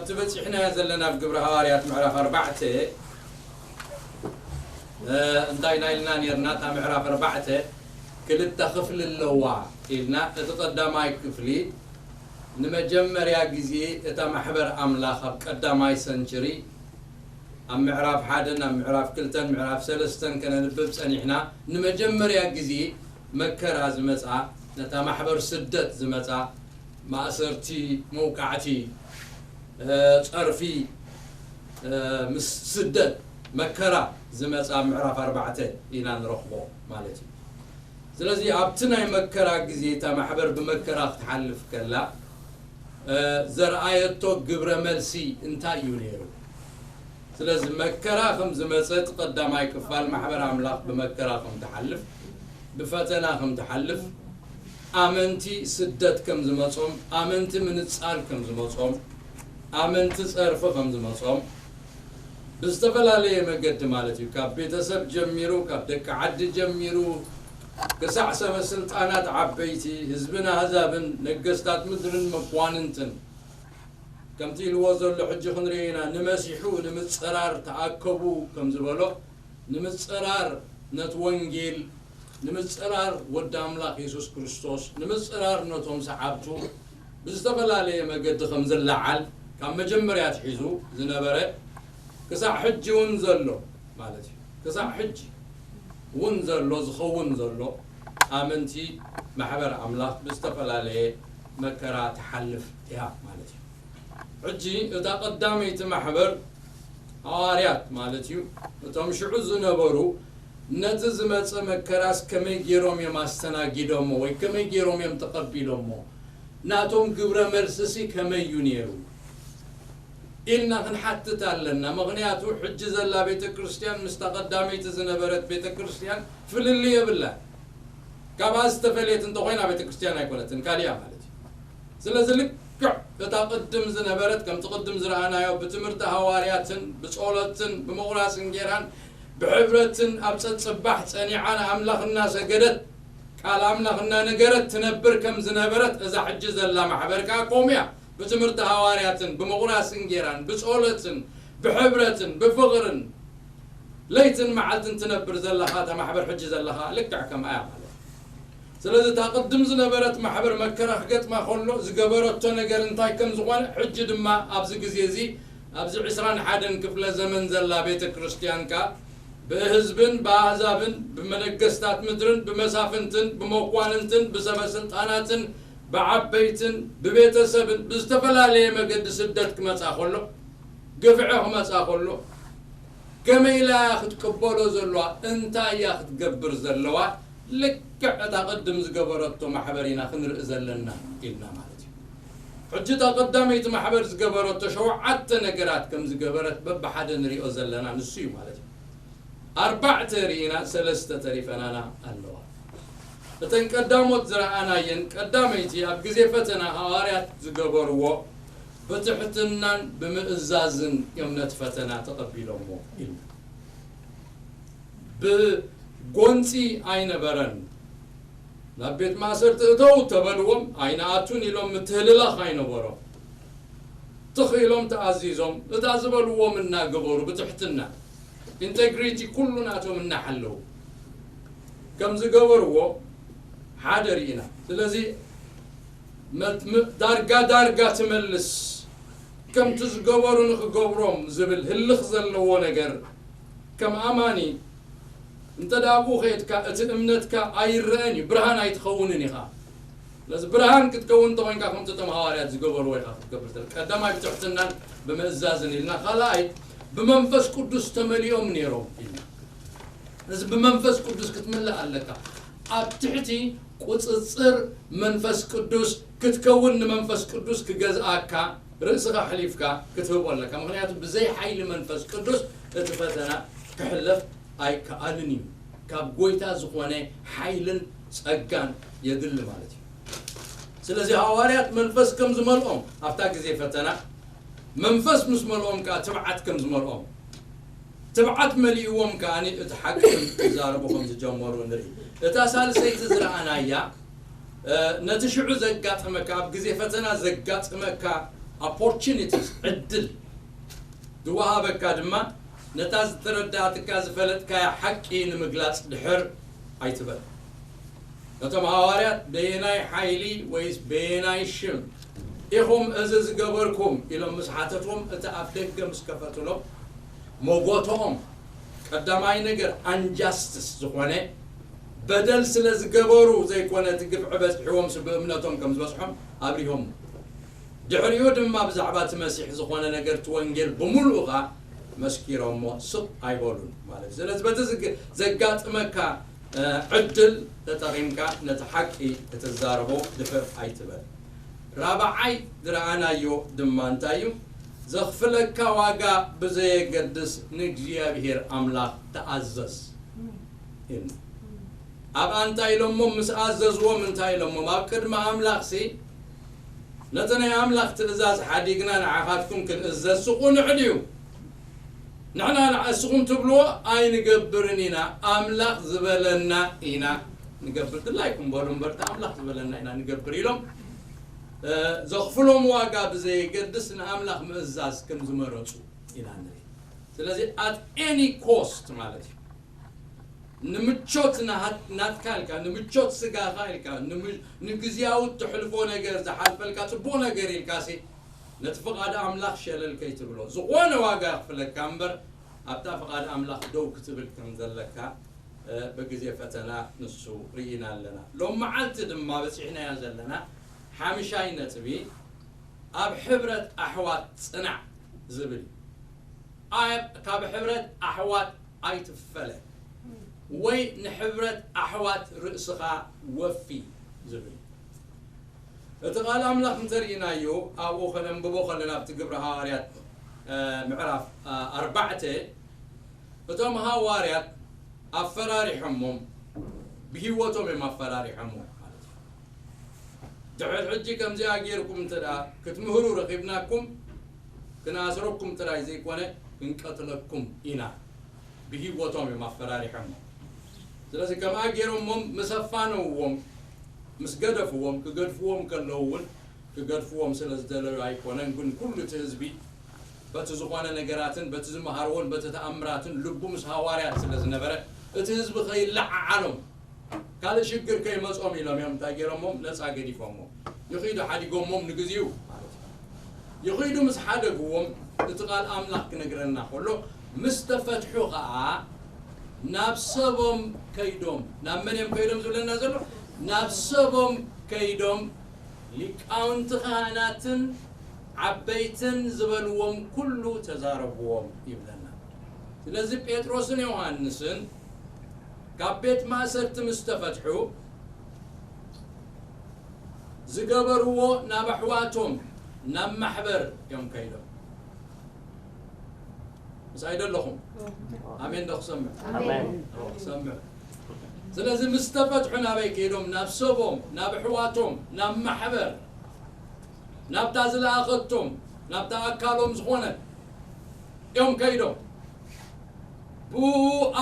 እቲ በጺሕናዮ ዘለና ኣብ ግብረ ሃዋርያት ምዕራፍ ኣርባዕተ፣ እ፣ እንታይ ኢና ኢልና ኔርና? እታ ምዕራፍ ኣርባዕተ ክልተ ክፍሊ ኣለዋ ኢልና። እቲ ቀዳማይ ክፍሊ ንመጀመርያ ግዜ እታ ማሕበር ኣምላኽ ኣብ ቀዳማይ ሰንቸሪ ኣብ ምዕራፍ ሓደን ኣብ ምዕራፍ ክልተን ምዕራፍ ሰለስተን ከነንብብ ጸኒሕና። ንመጀመርያ ግዜ መከራ ዝመጻ፣ ነታ ማሕበር ስደት ዝመጻ፣ ማእሰርቲ፣ መውቃዕቲ፣ እ፣ ጸርፊ፣ እ፣ ምስ ስደት መከራ ዝመጻ ምዕራፍ ኣርባዕተ ኢና ንረኽቦ ማለት እዩ። ስለዚ ኣብቲ ናይ መከራ ግዜ እታ ማሕበር ብመከራ ክትሓልፍ ከላ፣ እ፣ ዘርኣየቶ ግብረ መልሲ እንታይ እዩ ነይሩ? ስለዚ መከራ ከም ዝመጸ እቲ ቀዳማይ ክፋል ማሕበር ኣምላኽ ብመከራ ከም ትሓልፍ፣ ብፈተና ከም ትሓልፍ፣ ኣመንቲ ስደት ከም ዝመጾም፣ ኣመንቲ ምንጻል ከም ዝመጾም፣ ኣመንቲ ጸርፊ ከም ዝመጾም ብዝተፈላለየ መገዲ ማለት እዩ። ካብ ቤተሰብ ጀሚሩ፣ ካብ ደቂ ዓዲ ጀሚሩ፣ ክሳዕ ሰበ ስልጣናት ዓበይቲ፣ ህዝብን ኣህዛብን፣ ነገስታት ምድርን መኳንንትን፣ ከምቲ ኢልዎ ዘሎ ሕጂ ክንሪኦ ኢና፣ ንመሲሑ ንምጽራር ተኣከቡ ከም ዝበሎ፣ ንምጽራር ነቲ ወንጌል፣ ንምጽራር ወዲ ኣምላኽ የሱስ ክርስቶስ፣ ንምጽራር ነቶም ሰዓብቱ ብዝተፈላለየ መገዲ ከም ዝለዓል ካብ መጀመርያ ኣትሒዙ ዝነበረ ክሳዕ ሕጂ እውን ዘሎ ማለት እዩ። ክሳዕ ሕጂ እውን ዘሎ ዝኸውን ዘሎ ኣመንቲ ማሕበር ኣምላኽ ብዝተፈላለየ መከራ ትሓልፍ እያ ማለት እዩ። ሕጂ እታ ቀዳመይቲ ማሕበር ሃዋርያት ማለት እዩ፣ እቶም ሽዑ ዝነበሩ ነቲ ዝመጸ መከራስ ከመይ ገይሮም እዮም ኣስተናጊዶሞ ወይ ከመይ ገይሮም እዮም ተቐቢሎሞ? ናቶም ግብረ መልስሲ ከመይ እዩ ነይሩ? ኢልና ክንሓትት ኣለና። ምኽንያቱ ሕጂ ዘላ ቤተ ክርስቲያን ምስታ ቀዳመይቲ ዝነበረት ቤተ ክርስቲያን ፍልልይ የብላን። ካብኣ ዝተፈልየት እንተኾይና ቤተ ክርስቲያን ኣይኮነትን፣ ካሊኣ ማለት እዩ። ስለዚ ልክዕ እታ ቅድም ዝነበረት፣ ከምቲ ቅድም ዝረኣናዮ፣ ብትምህርቲ ሃዋርያትን ብጸሎትን ብምቑራስ እንጌራን ብሕብረትን ኣብ ጸጽባሕ ጸኒዓ ንኣምላኽ እናሰገደት ቃል ኣምላኽ እናነገረት ትነብር ከም ዝነበረት፣ እዛ ሕጂ ዘላ ማሕበር ከኣ ከምኡ እያ። ብትምህርቲ ሃዋርያትን ብምቑራስ እንጌራን ብጸሎትን ብሕብረትን ብፍቕርን ለይትን መዓልትን ትነብር ዘለኻ እታ ማሕበር ሕጂ ዘለኻ ልክዕ ከምኣ እያ ማለት እዩ። ስለዚ እታ ቅድም ዝነበረት ማሕበር መከራ ክገጥማ ከሎ ዝገበረቶ ነገር እንታይ ከም ዝኾነ፣ ሕጂ ድማ ኣብዚ ግዜ እዚ ኣብዚ ዕስራን ሓደን ክፍለ ዘመን ዘላ ቤተ ክርስቲያን ከኣ ብህዝብን ብኣህዛብን ብመነገስታት ምድርን ብመሳፍንትን ብመኳንንትን ብሰበ ስልጣናትን ብዓበይትን ብቤተሰብን ብዝተፈላለየ መገዲ ስደት ክመጻ ከሎ፣ ግፍዒ ክመጻ ከሎ፣ ከመይ ኢላ እያ ክትቅበሎ ዘለዋ? እንታይ እያ ክትገብር ዘለዋ? ልክዕ እታ ቅድም ዝገበረቶ ማሕበር ኢና ክንርኢ ዘለና ኢልና ማለት እዩ። ሕጂ እታ ቀዳመይቲ ማሕበር ዝገበረቶ ሸውዓተ ነገራት ከም ዝገበረት በብሓደ ንሪኦ ዘለና ንሱ እዩ ማለት እዩ። ኣርባዕተ ርኢና፣ ሰለስተ ተሪፈናና ኣለዋ። እተን ቀዳሞት ዝረኣናየን፣ ቀዳመይቲ ኣብ ግዜ ፈተና ሃዋርያት ዝገበርዎ ብትሕትናን ብምእዛዝን እዮም ነቲ ፈተና ተቐቢሎሞ ኢልና። ብጎንጺ ኣይነበረን። ናብ ቤት ማእሰርቲ እተው ተበልዎም ኣይንኣቱን ኢሎም ምትህልላኽ ኣይነበሮም። ትኽ ኢሎም ተኣዚዞም፣ እታ ዝበልዎም እናገበሩ ብትሕትና፣ ኢንቴግሪቲ ኩሉ ናቶም እናሓለዉ ከም ዝገበርዎ ሓደ ርኢና። ስለዚ መት-፣ ም-፣ ዳርጋ ዳርጋ ትመልስ፣ ከምቲ ዝገበሩ ንኽገብሮም ዝብል ህልኽ ዘለዎ ነገር ከም ኣማኒ እንተ ደኣ ኣብኡ ኸይድካ፣ እቲ እምነትካ ኣይረኣን እዩ፣ ብርሃን ኣይትኸውንን ኢኻ። ስለዚ ብርሃን ክትከውን እንተኾይንካ፣ ከምቲ እቶም ሃዋርያት ዝገበርዎ ኢኻ ክትገብር ትኽእል። ቀዳማይ ብትሕትናን ብምእዛዝን ኢልና፣ ካልኣይ ብመንፈስ ቅዱስ ተመሊኦም ነይሮም ኢልና። እዚ ብመንፈስ ቅዱስ ክትምልእ ኣለካ። ኣብ ትሕቲ ቁጽጽር መንፈስ ቅዱስ ክትከውን፣ ንመንፈስ ቅዱስ ክገዝኣካ ርእስኻ ኣሕሊፍካ ክትህቦ ኣለካ። ምኽንያቱ ብዘይ ሓይሊ መንፈስ ቅዱስ እቲ ፈተና ክሕለፍ ኣይከኣልን እዩ። ካብ ጎይታ ዝኾነ ሓይልን ጸጋን የድሊ ማለት እዩ። ስለዚ ሃዋርያት መንፈስ ከም ዝመልኦም ኣብታ ግዜ ፈተና፣ መንፈስ ምስ መልኦም ከኣ ትብዓት ከም ዝመልኦም፣ ትብዓት መሊእዎም ከኣ እቲ ሓቂ ክዛረቡ ከም ዝጀመሩ ንርኢ። እታ ሳልሰይቲ ዝረኣናያ፣ እ፣ ነቲ ሽዑ ዘጋጠመካ፣ ኣብ ግዜ ፈተና ዘጋጠመካ opportunities፣ ዕድል ዝወሃበካ ድማ ነታ ዝተረዳእትካ ዝፈለጥካያ ሓቂ ንምግላጽ ድሕር ኣይትበል። ነቶም ሃዋርያት በየናይ ሓይሊ ወይስ በየናይ ሽም ኢኹም እዚ ዝገበርኩም ኢሎም ምስ ሓተትዎም፣ እቲ ኣፍ ደገ ምስ ከፈትሎም፣ መጎተኦም ቀዳማይ ነገር፣ ኣንጃስትስ ዝኾነ በደል ስለ ዝገበሩ ዘይኮነ፣ እቲ ግፍዒ በጽሕዎም፣ ብእምነቶም ከም ዝበጽሖም ኣብሪሆም። ድሕሪኡ ድማ ብዛዕባ እቲ መሲሕ ዝኾነ ነገር፣ እቲ ወንጌል ብምሉኡ ኸኣ መስኪሮሞ ስቕ ኣይበሉን ማለት እዩ። ስለዚ በቲ ዝግ-፣ ዘጋጥመካ ዕድል ተጠቒምካ ነቲ ሓቂ ክትዛረቦ ድሕር ኣይትበል። ራብዓይ ዝረኣናዮ ድማ እንታይ እዩ? ዘኽፍለካ ዋጋ ብዘየገድስ ንእግዚኣብሔር ኣምላኽ ተኣዘዝ። ኢልና። ኣብኣ እንታይ ኢሎሞም? ምስ ኣዘዝዎም እንታይ ኢሎሞም? ኣብ ቅድሚ ኣምላኽሲ ነቲ ናይ ኣምላኽ ትእዛዝ ሓዲግና ንዓኻትኩም ክንእዘዝ ቅኑዕ ድዩ? ንሕና ንስኹም ትብልዎ ኣይንገብርን ኢና፣ ኣምላኽ ዝበለና ኢና ንገብር። ድላይኩም በሉ እምበር፣ እቲ ኣምላኽ ዝበለና ኢና ንገብር ኢሎም፣ እ፣ ዘኽፍሎም ዋጋ ብዘየገድስ ንኣምላኽ ምእዛዝ ከም ዝመረጹ ኢና ንርኢ። ስለዚ at any cost ማለት እዩ። ንምቾት ናሃት-፣ ናትካ ኢልካ፣ ንምቾት ስጋኻ ኢልካ፣ ንምሽ-፣ ንግዝያዊ እትሕልፎ ነገር፣ ዝሓልፈልካ ጽቡቕ ነገር ኢልካሲ፣ ነቲ ፍቓድ ኣምላኽ ሸለል ከይትብሎ። ዝኾነ ዋጋ የኽፍለካ እምበር፣ ኣብታ ፍቓድ ኣምላኽ ደው ክትብል ከም ዘለካ፣ እ፣ ብግዜ ፈተና ንሱ ርኢና ኣለና። ሎም መዓልቲ ድማ በጺሕናዮ ዘለና ሓምሻይ ነጥቢ፣ ኣብ ሕብረት ኣሕዋት ጽናዕ ዝብል እዩ። ኣብ፣ ካብ ሕብረት ኣሕዋት ኣይትፈለ ወይ ንሕብረት ኣሕዋት ርእስኻ ወፊ ዝብል። እቲ ቃል ኣምላኽ እንተርኢናዮ፣ ኣብኡ ከነንብቦ ከለና፣ ኣብቲ ግብሪ ሃዋርያት፣ እ፣ ምዕራፍ፣ እ፣ ኣርባዕተ፣ እቶም ሃዋርያት ኣፈራሪሖሞም፣ ብህይወቶም እዮም ኣፈራሪሖሞም ማለት እዩ። ድሕሪ ሕጂ ከምዚኣ ጌርኩም እንተ ደኣ ክትምህሩ ረኺብናኩም፣ ክንኣስረኩም ጥራይ ዘይኮነ፣ ክንቀትለኩም ኢና። ብህይወቶም እዮም ኣፈራሪሖሞም። ስለዚ ከምኣ ጌሮሞም ምስ ኣፋነውዎም፣ ምስ ገደፍዎም፣ ክገድፍዎም ከለዉ እውን ክገድፍዎም ስለ ዝደለዩ ኣይኮነን፣ ግን ኩሉ እቲ ህዝቢ በቲ ዝኾነ ነገራትን በቲ ዝመሃርዎን በቲ ተኣምራትን ልቡ ምስ ሃዋርያት ስለ ዝነበረ፣ እቲ ህዝቢ ከይለዓዓሎም፣ ካልእ ሽግር ከይመጾም ኢሎም እዮም እንታይ ገይሮሞም? ነጻ ገዲፎሞ። ይኺዱ ሓዲጎሞም ንግዚኡ ማለት እዩ። ይኺዱ ምስ ሓደግዎም፣ እቲ ቃል ኣምላኽ ክነግረና ከሎ፣ ምስ ተፈትሑ ኸኣ ናብ ሰቦም ከይዶም፣ ናብ መን እዮም ከይዶም ዝብለና ዘሎ? ናብ ሰቦም ከይዶም ሊቃውንቲ ካህናትን ዓበይትን ዝበልዎም ኩሉ ተዛረብዎም ይብለና። ስለዚ ጴጥሮስን ዮሃንስን ካብ ቤት ማእሰርቲ ምስ ተፈትሑ ዝገበርዎ ናብ ኣሕዋቶም ናብ ማሕበር እዮም ከይዶም። ምሳይ ዶ ኣለኹም? ኣሜን ዶ ክሰምዕ? ኣሜን። ኦ፣ ክሰምዕ። ስለዚ ምስ ተፈትሑ ናበይ ከይዶም? ናብ ሰቦም፣ ናብ ኣሕዋቶም፣ ናብ ማሕበር፣ ናብታ ዝለኣኸቶም፣ ናብታ ኣካሎም ዝኾነት እዮም ከይዶም። ብኡ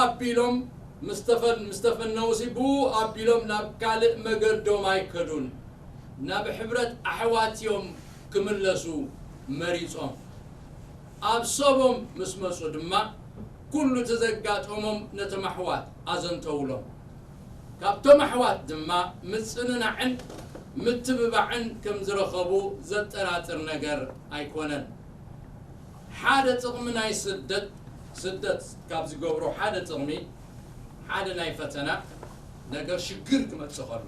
ኣቢሎም ምስ ተፈን-፣ ምስ ተፈነዉሲ ብኡ ኣቢሎም ናብ ካልእ መገዶም ኣይከዱን። ናብ ሕብረት ኣሕዋት እዮም ክምለሱ መሪጾም። ኣብ ሰቦም ምስ መጹ ድማ ኩሉ እቲ ዘጋጠሞም ነቶም ኣሕዋት ኣዘንተውሎም። ካብቶም ኣሕዋት ድማ ምጽንናዕን ምትብባዕን ከም ዝረኸቡ ዘጠራጥር ነገር ኣይኮነን። ሓደ ጥቕሚ ናይ ስደት፣ ስደት ካብ ዝገብሮ ሓደ ጥቕሚ፣ ሓደ ናይ ፈተና ነገር ሽግር ክመጽእ ከሎ፣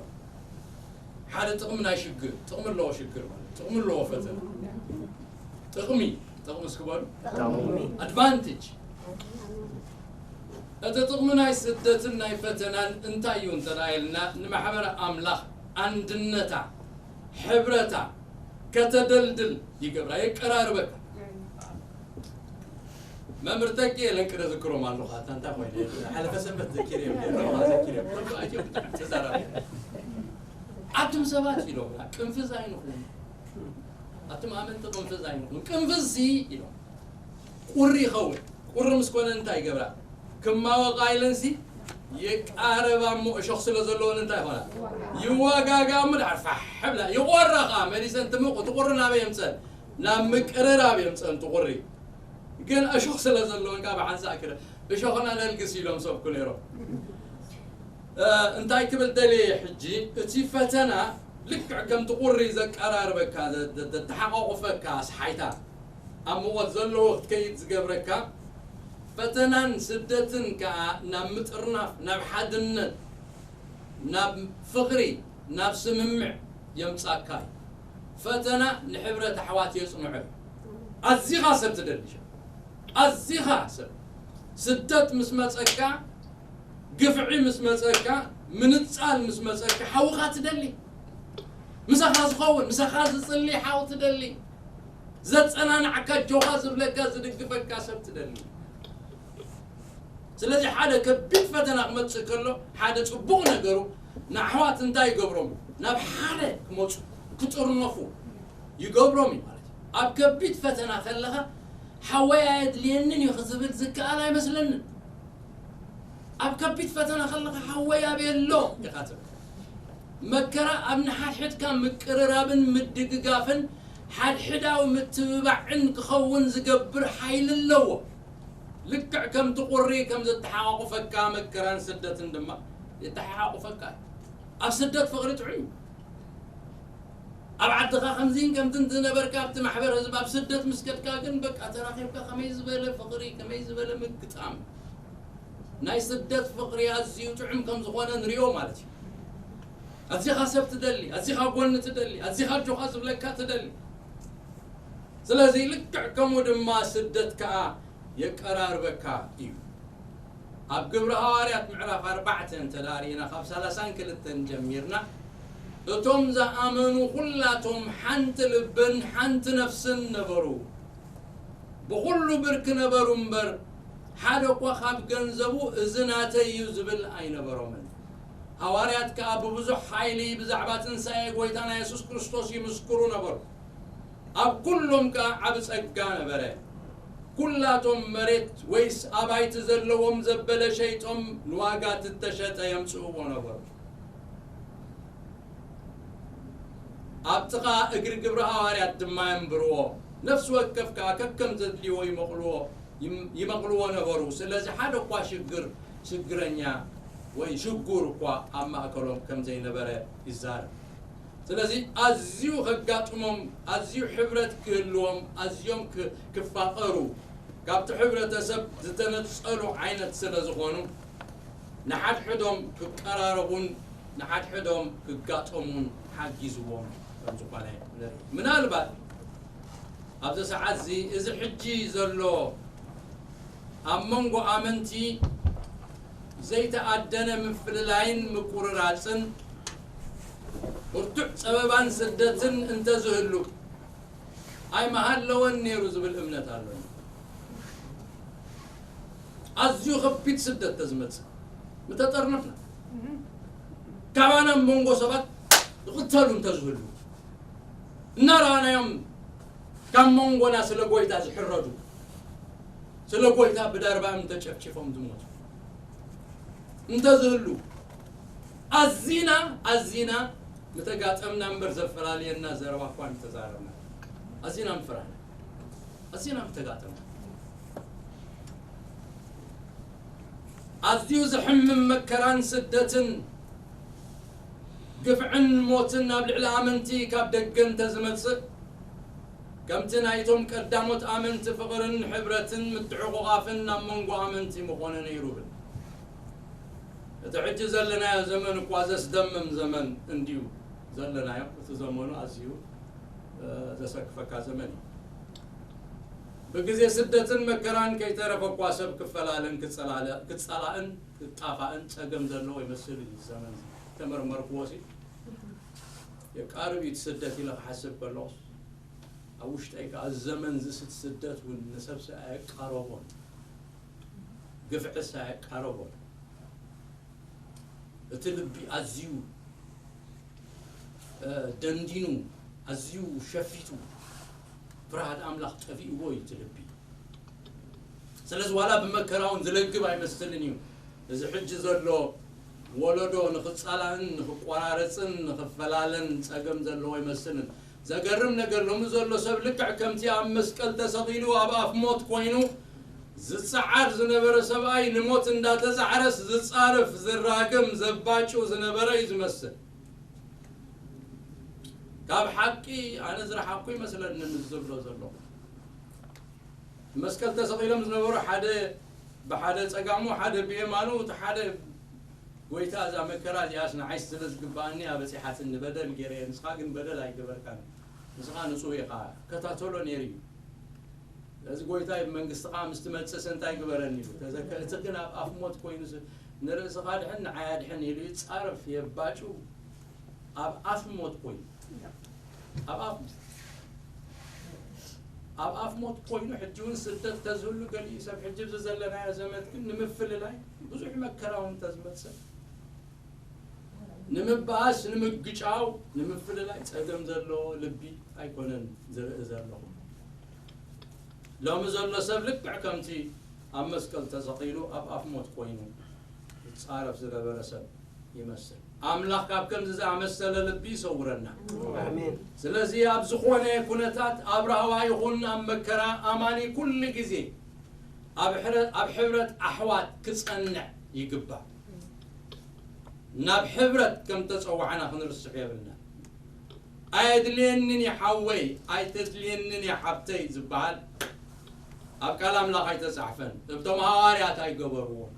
ሓደ ጥቕሚ ናይ ሽግር፣ ጥቕሚ ኣለዎ ሽግር ማለት፣ ጥቕሚ ኣለዎ ፈተና። ጥቕሚ፣ ጥቕሚ እስኪ በሉ። ጥቕሚ። ኣድቫንቴጅ። እቲ ጥቕሚ ናይ ስደትን ናይ ፈተናን እንታይ እዩ እንተ ደኣ ኢልና፣ ንማሕበረ ኣምላኽ ኣንድነታ፣ ሕብረታ ከተደልድል ይገብራ፣ የቀራርበካ። መምህር ተኪኤ ለንቅደ ዝክሮም ኣለኹ፣ ኣታ እንታይ ኮይነ? ሓለፈ ሰንበት ዘኪረ እዮም፣ ዘኪረ እዮም። ኩሉ ኣትዮም ተዛራቢ። ኣቱም ሰባት ኢሎም፣ ቅንፍዝ ኣይንኹን። ኣቱም ኣመንቲ ቅንፍዝ ኣይንኹን። ቅንፍዝ ሲ ኢሎም። ቁሪ ይኸውን። ቁሪ ምስ ኮነ እንታይ ይገብራ? ክማወቃ ኢለን ሲ የቃረባ እሞ እሾኽ ስለ ዘለዎን እንታይ ይኾና? ይዋጋጋ እሞ ድሓር ፋሕ ብላ። ይቆራ ኸዓ መሊሰን ትምቑ፣ እቲ ቁሪ ናበይ የምፀን? ናብ ምቅርራብ የምፀን ትቑሪ ግን እሾኽ ስለ ዘለወን ካብ ሓንሳእ ክረ እሾኽና ነልግስ ኢሎም ሰብኩ ነይሮም። እ፣ እንታይ ክብል ደልየ ሕጂ፣ እቲ ፈተና ልክዕ ከም ትቑሪ ዘቀራርበካ፣ ዘ- ዘ- ዘተሓቋቑፈካ ኣስሓይታ ኣብ ሙቐት ዘለዎ ክትከይድ ዝገብረካ፣ ፈተናን ስደትን ከኣ ናብ ምጥርናፍ፣ ናብ ሓድነት፣ ናብ ፍቕሪ፣ ናብ ስምምዕ የምጻካ እዩ። ፈተና ንሕብረት ኣሕዋት የጽንዖ እዩ። ኣዚኻ ሰብ ትደሊ፣ ኣዚኻ ሰብ። ስደት ምስ መጸካ፣ ግፍዒ ምስ መጸካ፣ ምንጻል ምስ መጸካ፣ ሓውኻ ትደሊ። ምሳኻ ዝኸውን፣ ምሳኻ ዝጽሊ ሓው ትደሊ። ዘጸናንዓካ፣ ጆኻ ዝብለካ፣ ዝድግፈካ ሰብ ትደሊ። ስለዚ ሓደ ከቢድ ፈተና ክመጽእ ከሎ፣ ሓደ ጽቡቕ ነገሩ ንኣሕዋት እንታይ ይገብሮም? ናብ ሓደ ክመጹ፣ ክጥርነፉ ይገብሮም እዩ ማለት እዩ። ኣብ ከቢድ ፈተና ከለኻ ሓወይ ኣየድልየንን እዩ ክዝብል ዝከኣል ኣይመስለንን። ኣብ ከቢድ ፈተና ከለኻ ሓወይ ኣበይ ኣሎ ኢኻ ትብል። መከራ ኣብ ንሓድሕድካ ምቅርራብን ምድግጋፍን ሓድሕዳዊ ምትብባዕን ክኸውን ዝገብር ሓይሊ ኣለዎ። ልክዕ ከምቲ ቁሪ ከም ዘተሓቋቑፈካ መከራን ስደትን ድማ የተሓቋቑፈካ እዩ። ኣብ ስደት ፍቕሪ ጥዑም እዩ። ኣብ ዓድኻ ከምዚን ከምትን ዝነበርካ ኣብቲ ማሕበር ህዝቢ ኣብ ስደት ምስ ከድካ ግን በቃ ተራኺብካ ከመይ ዝበለ ፍቕሪ፣ ከመይ ዝበለ ምግጣም። ናይ ስደት ፍቕሪ ኣዝዩ ጥዑም ከም ዝኾነ ንሪኦ ማለት እዩ። ኣዚኻ ሰብ ትደሊ፣ ኣዚኻ ጎኒ ትደሊ፣ ኣዚኻ ኣጆኻ ዝብለካ ትደሊ። ስለዚ ልክዕ ከምኡ ድማ ስደት ከኣ የቀራርበካ እዩ። ኣብ ግብሪ ሃዋርያት ምዕራፍ ኣርባዕተ እንተ ደኣ ርኢና ካብ ሰላሳን ክልተን ጀሚርና፣ እቶም ዝኣመኑ ኩላቶም ሓንቲ ልብን ሓንቲ ነፍስን ነበሩ። ብኹሉ ብርክ ነበሩ እምበር፣ ሓደ እኳ ካብ ገንዘቡ እዚ ናተይ እዩ ዝብል ኣይነበሮምን። ሃዋርያት ከኣ ብብዙሕ ሓይሊ ብዛዕባ ትንሳኤ ጐይታና የሱስ ክርስቶስ ይምስክሩ ነበሩ። ኣብ ኩሎም ከኣ ዓቢ ጸጋ ነበረ። ኩላቶም መሬት ወይስ ኣባይቲ ዘለዎም ዘበለ ሸይጦም ንዋጋ ትተሸጠ የምጽእዎ ነበሩ። ኣብ ጥቓ እግሪ ግብሪ ሃዋርያት ድማ የንብርዎ። ነፍሲ ወከፍ ከኣ ከከም ዘድልይዎ ይመቕልዎ፣ ይም-፣ ይመቕልዎ ነበሩ። ስለዚ ሓደ እኳ ሽግር፣ ሽግረኛ ወይ ሽጉር እኳ ኣብ ማእከሎም ከም ዘይነበረ ይዛረብ። ስለዚ ኣዝዩ ከጋጥሞም፣ ኣዝዩ ሕብረት ክህልዎም፣ ኣዝዮም ክ-፣ ክፋቐሩ፣ ካብቲ ሕብረተሰብ ዝተነጸሉ ዓይነት ስለ ዝኾኑ፣ ንሓድሕዶም ክቀራረቡን ንሓድሕዶም ክጋጠሙን ሓጊዝዎም ከም ዝኾነ ንርኢ። ምናልባት ኣብዚ ሰዓት እዚ፣ እዚ ሕጂ ዘሎ ኣብ መንጎ ኣመንቲ ዘይተኣደነ ምፍልላይን ምቁርራጽን ብርቱዕ ጸበባን ስደትን እንተዝህሉ ኣይምሃለወን ነይሩ ዝብል እምነት ኣለኒ። ኣዝዩ ከቢድ ስደት ተዝመጽእ ምተጠርነፍና፣ ካባና መንጎ ሰባት ዝቕተሉ እንተዝህሉ እናረኣናዮም፣ ካብ መንጎና ስለ ጎይታ ዝሕረዱ፣ ስለ ጎይታ ብዳርባ እምኒ ተጨፍጭፎም ዝሞቱ እንተዝህሉ፣ ኣዚና ኣዚና ምተጋጠምና እምበር ዘፈላልየና ዘረባ እኳ ምተዛረብና። ኣዚና ምፍራህና፣ ኣዚና ምተጋጠምና። ኣዝዩ ዘሕምም መከራን ስደትን ግፍዕን ሞትን ኣብ ልዕሊ ኣመንቲ ካብ ደገ እንተዝመጽእ፣ ከምቲ ናይቶም ቀዳሞት ኣመንቲ ፍቕርን ሕብረትን ምትዕቑቓፍን ኣብ መንጎ ኣመንቲ ምኾነ ነይሩ ብል። እቲ ሕጂ ዘለናዮ ዘመን እኳ ዘስደምም ዘመን እንድዩ ዘለናዮ። እቲ ዘመኑ ኣዝዩ፣ እ፣ ዘሰክፈካ ዘመን እዩ። ብግዜ ስደትን መከራን ከይተረፈ እኳ ሰብ ክፈላለን ክጸላለ-፣ ክጸላእን ክጣፋእን ጸገም ዘለዎ ይመስል እዩ። እዚ ዘመን እዚ ተመርመርክዎ ሲ የቃርብ እዩ እቲ ስደት ኢለ ክሓስብ ከለኹስ፣ ኣብ ውሽጠይ ከኣ እዚ ዘመን እዚ ስት-፣ ስደት እውን ንሰብሲ ኣየቃረቦን፣ ግፍዕስ ኣየቃረቦን። እቲ ልቢ ኣዝዩ፣ እ፣ ደንዲኑ፣ ኣዝዩ ሸፊቱ፣ ፍርሃት ኣምላኽ ጠፊእዎ እዩ እቲ ልቢ። ስለዚ ዋላ ብመከራ እውን ዝለግብ ኣይመስልን እዩ። እዚ ሕጂ ዘሎ ወለዶ ንኽጻላእን ንኽቆራረጽን ንኽፈላለን ጸገም ዘለዎ ኣይመስልን። ዘገርም ነገር፣ ሎሚ ዘሎ ሰብ ልክዕ ከምቲ ኣብ መስቀል ተሰቒሉ ኣብ ኣፍ ሞት ኮይኑ ዝጸዓር ዝነበረ ሰብኣይ፣ ንሞት እንዳተጻዕረስ ዝጻረፍ፣ ዝራገም፣ ዘባጩ ዝነበረ እዩ ዝመስል። ካብ ሓቂ ኣነ ዝረሓቕኩ ይመስለኒ ምስ ዝብሎ ዘለኹ። መስቀል ተሰቒሎም ዝነበሩ፣ ሓደ ብሓደ ጸጋሙ፣ ሓደ ብየማኑ፣ እቲ ሓደ፣ "ጎይታ፣ እዛ መከራ እዚኣስ ንዓይስ ስለ ዝግብኣኒ እያ በጺሓትኒ፣ በደል ገይረ እየ፣ ንስኻ ግን በደል ኣይገበርካን፣ ንስኻ ንጹህ ኢኻ፣ እከታተሎ ነይሩ እዩ። ስለዚ ጎይታይ፣ ብመንግስትኻ ምስ ትመጽእስ እንታይ ግበረኒ?" ኢሉ ተዘከ-፣ እቲ ግን ኣብ ኣፍ ሞት ኮይኑ ስ-፣ "ንርእስኻ ድሕን ንዓይ ኣድሕን" ኢሉ ይጻረፍ፣ የባጩ። ኣብ ኣፍ ሞት ኮይኑ፣ ኣብ ኣፍ ሞት፣ ኣብ ኣፍ ሞት ኮይኑ፣ ሕጂ እውን ስደት ተዝህሉ፣ ገሊኡ ሰብ፣ ሕጂ ኣብዚ ዘለናዮ ዘመት ግን ንምፍልላይ ብዙሕ መከራ እውን ተዝመጽእ፣ ንምባኣስ፣ ንምግጫው፣ ንምፍልላይ ጸገም ዘለዎ ልቢ ኣይኮነን ዝርኢ ዘለኹ። ሎሚ ዘሎ ሰብ ልክዕ ከምቲ ኣብ መስቀል ተሰቒሉ ኣብ ኣፍ ሞት ኮይኑ ዝጻረፍ ዝነበረ ሰብ ይመስል። ኣምላኽ ካብ ከምዚ ዝኣመሰለ ልቢ ይሰውረና። ኣሜን። ስለዚ ኣብ ዝኾነ ኩነታት፣ ኣብ ራህዋ ይኹን ኣብ መከራ፣ ኣማኒ ኩሉ ግዜ ኣብ ሕረ-፣ ኣብ ሕብረት ኣሕዋት ክጸንዕ ይግባእ። ናብ ሕብረት ከም ተጸዋዕና ክንርስዕ የብልና። "ኣየድልየንን እዩ ሓወይ፣ ኣይተድልየንን እያ ሓብተይ" ዝበሃል ኣብ ቃል ኣምላኽ ኣይተጻሕፈን። እቶም ሃዋርያት ኣይገበርዎን።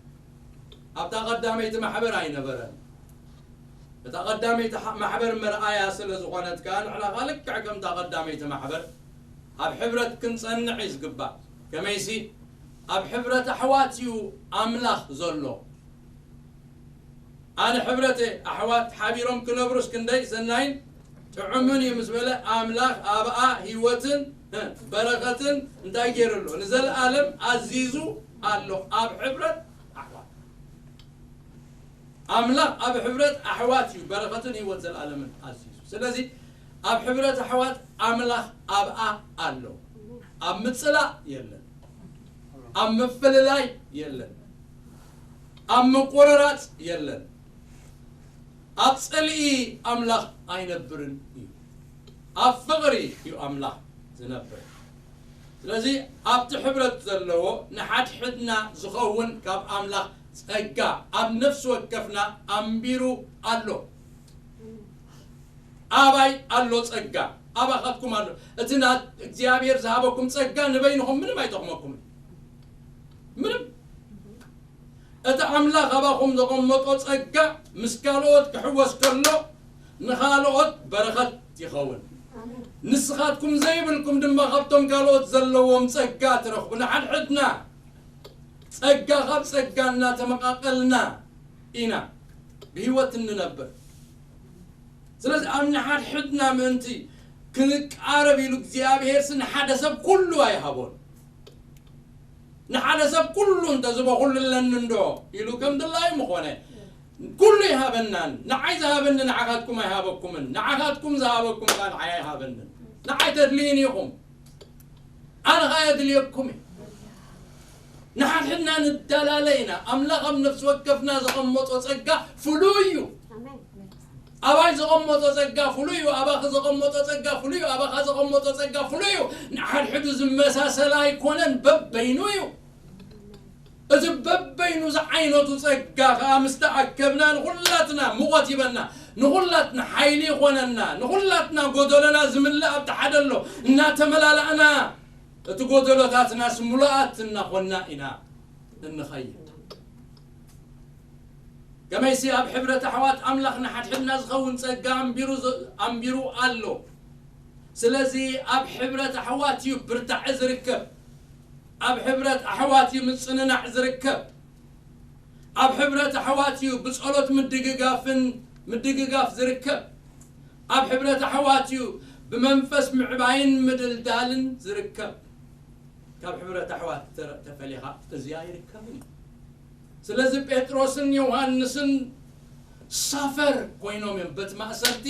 ኣብታ ቀዳመይቲ ማሕበር ኣይነበረን። እታ ቀዳመይቲ ሓ-፣ ማሕበር መርኣያ ስለ ዝኾነት ከኣ፣ ንሕና ከኣ ልክዕ ከምታ ቀዳመይቲ ማሕበር ኣብ ሕብረት ክንጸንዕ እዩ ዝግባእ። ከመይሲ፣ ኣብ ሕብረት ኣሕዋት እዩ ኣምላኽ ዘሎ። ኣነ ሕብረተ ኣሕዋት ሓቢሮም ክነብሩስ ክንደይ ሰናይን ጥዑምን እዩ ምስ በለ፣ ኣምላኽ ኣብኣ ህይወትን፣ እ፣ በረኸትን እንታይ ገይሩ ኣሎ? ንዘለኣለም ኣዚዙ ኣሎ ኣብ ሕብረት ኣሕዋት። ኣምላኽ ኣብ ሕብረት ኣሕዋት እዩ በረኸትን ህይወት ዘለኣለምን ኣዚዙ። ስለዚ ኣብ ሕብረት ኣሕዋት ኣምላኽ ኣብኣ ኣሎ። ኣብ ምጽላእ የለን። ኣብ ምፍልላይ የለን። ኣብ ምቁርራጽ የለን። ኣብ ጽልኢ ኣምላኽ ኣይነብርን እዩ። ኣብ ፍቕሪ እዩ ኣምላኽ ዝነብር። ስለዚ ኣብቲ ሕብረት ዘለዎ ንሓድሕድና ዝኸውን ካብ ኣምላኽ ጸጋ ኣብ ነፍሲ ወከፍና ኣንቢሩ ኣሎ። ኣባይ ኣሎ ጸጋ፣ ኣባኻትኩም ኣሎ። እቲ ና-፣ እግዚኣብሔር ዝሃበኩም ጸጋ ንበይንኹም ምንም ኣይጠቕመኩምን። ምንም። እቲ ኣምላኽ ኣባኹም ዘቐመጦ ጸጋ ምስ ካልኦት ክሕወስ ከሎ ንኻልኦት በረኸት ይኸውን። ንስኻትኩም ዘይብልኩም ድማ ካብቶም ካልኦት ዘለዎም ጸጋ ትረኽቡ። ንሓድሕድና ጸጋ ካብ ጸጋ እናተመቓቐልና ኢና ብህይወት እንነብር። ስለዚ ኣብ ንሓድሕድና ምእንቲ ክንቃረብ ኢሉ እግዚኣብሔር ስ ንሓደ ሰብ ኩሉ ኣይሃቦን። ንሓደ ሰብ ኩሉ እንተዝቦ ኩሉ ኣለኒ እንዶ ኢሉ ከም ድላዩ ምኾነ። ኩሉ ይሃበናን፣ ንዓይ ዝሃበኒ ንዓኻትኩም ኣይሃበኩምን፣ ንዓኻትኩም ዝሃበኩም ከኣ ንዓይ ኣይሃበንን። ንዓይ ተድልዩኒ ኢኹም፣ ኣነ ኸኣ የድልየኩም እየ። ንሓድሕድና ንዳላለ ኢና። ኣምላኽ ኣብ ነፍሲ ወከፍና ዘቐመጦ ጸጋ ፍሉይ እዩ። ኣሜን። ኣባይ ዘቐመጦ ጸጋ ፍሉይ እዩ። ኣባኺ ዘቐመጦ ጸጋ ፍሉይ እዩ። ኣባኻ ዘቐመጦ ጸጋ ፍሉይ እዩ። ንሓድሕዱ ዝመሳሰል ኣይኮነን፣ በበይኑ እዩ። እቲ በበይኑ ዝዓይነቱ ጸጋ ኸኣ ምስ ተኣከብና ንኹላትና ሙቐት ይበና፣ ንኹላትና ሓይሊ ይኾነና፣ ንኹላትና ጎደሎና ዝምልእ ኣብቲ ሓደ ኣሎ። እናተመላላእና እቲ ጎደሎታትናስ ምሉኣት እናኾንና ኢና እንኸይድ። ከመይሲ ኣብ ሕብረት ኣሕዋት ኣምላኽ ንሓድሕድና ዝኸውን ጸጋ ኣንቢሩ ዝ-፣ ኣንቢሩ ኣሎ። ስለዚ ኣብ ሕብረት ኣሕዋት እዩ ብርታዐ ዝርከብ። ኣብ ሕብረት ኣሕዋት እዩ ምጽንናዕ ዝርከብ። ኣብ ሕብረት ኣሕዋት እዩ ብጸሎት ምድግጋፍን ምድግጋፍ ዝርከብ። ኣብ ሕብረት ኣሕዋት እዩ ብመንፈስ ምዕባይን ምድልዳልን ዝርከብ። ካብ ሕብረት ኣሕዋት ተ-፣ ተፈሊኻ እዚ ኣይርከብን እዩ። ስለዚ ጴጥሮስን ዮሃንስን ሳፈር ኮይኖም እዮም። በቲ ማእሰርቲ፣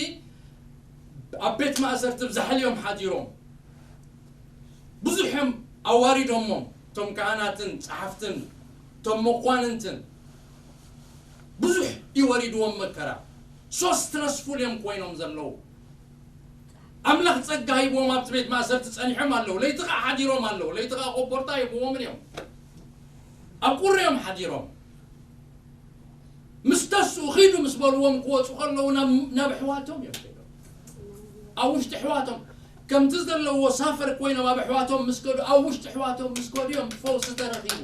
ኣብ ቤት ማእሰርቲ ብዛሕሊ እዮም ሓዲሮም። ብዙሕ እዮም ኣዋሪዶሞም፣ እቶም ካህናትን ጸሓፍትን፣ እቶም መኳንንትን። ብዙሕ እዩ ወሪድዎም መከራ። ሶ ስትረስፉል እዮም ኮይኖም ዘለዉ። ኣምላኽ ጸጋ ሂብዎም ኣብቲ ቤት ማእሰርቲ ጸኒሖም ኣለዉ። ለይቲ ኸዓ ሓዲሮም ኣለዉ። ለይቲ ኸዓ ኮቦርታ ሂብዎምን እዮም። ኣብ ቁሪ እዮም ሓዲሮም። ምስ ተስኡ ኺዱ ምስ በልዎም ክወጹ ከለዉ ናብ፣ ናብ ኣሕዋቶም እዮም ከይዶም። ኣብ ውሽጢ ኣሕዋቶም ከምቲ ዘለዎ ሳፈር ኮይኖም ኣብ ኣሕዋቶም ምስ ከዱ፣ ኣብ ውሽጢ ኣሕዋቶም ምስ ከዱ እዮም ፈውሲ ተረኺቡ።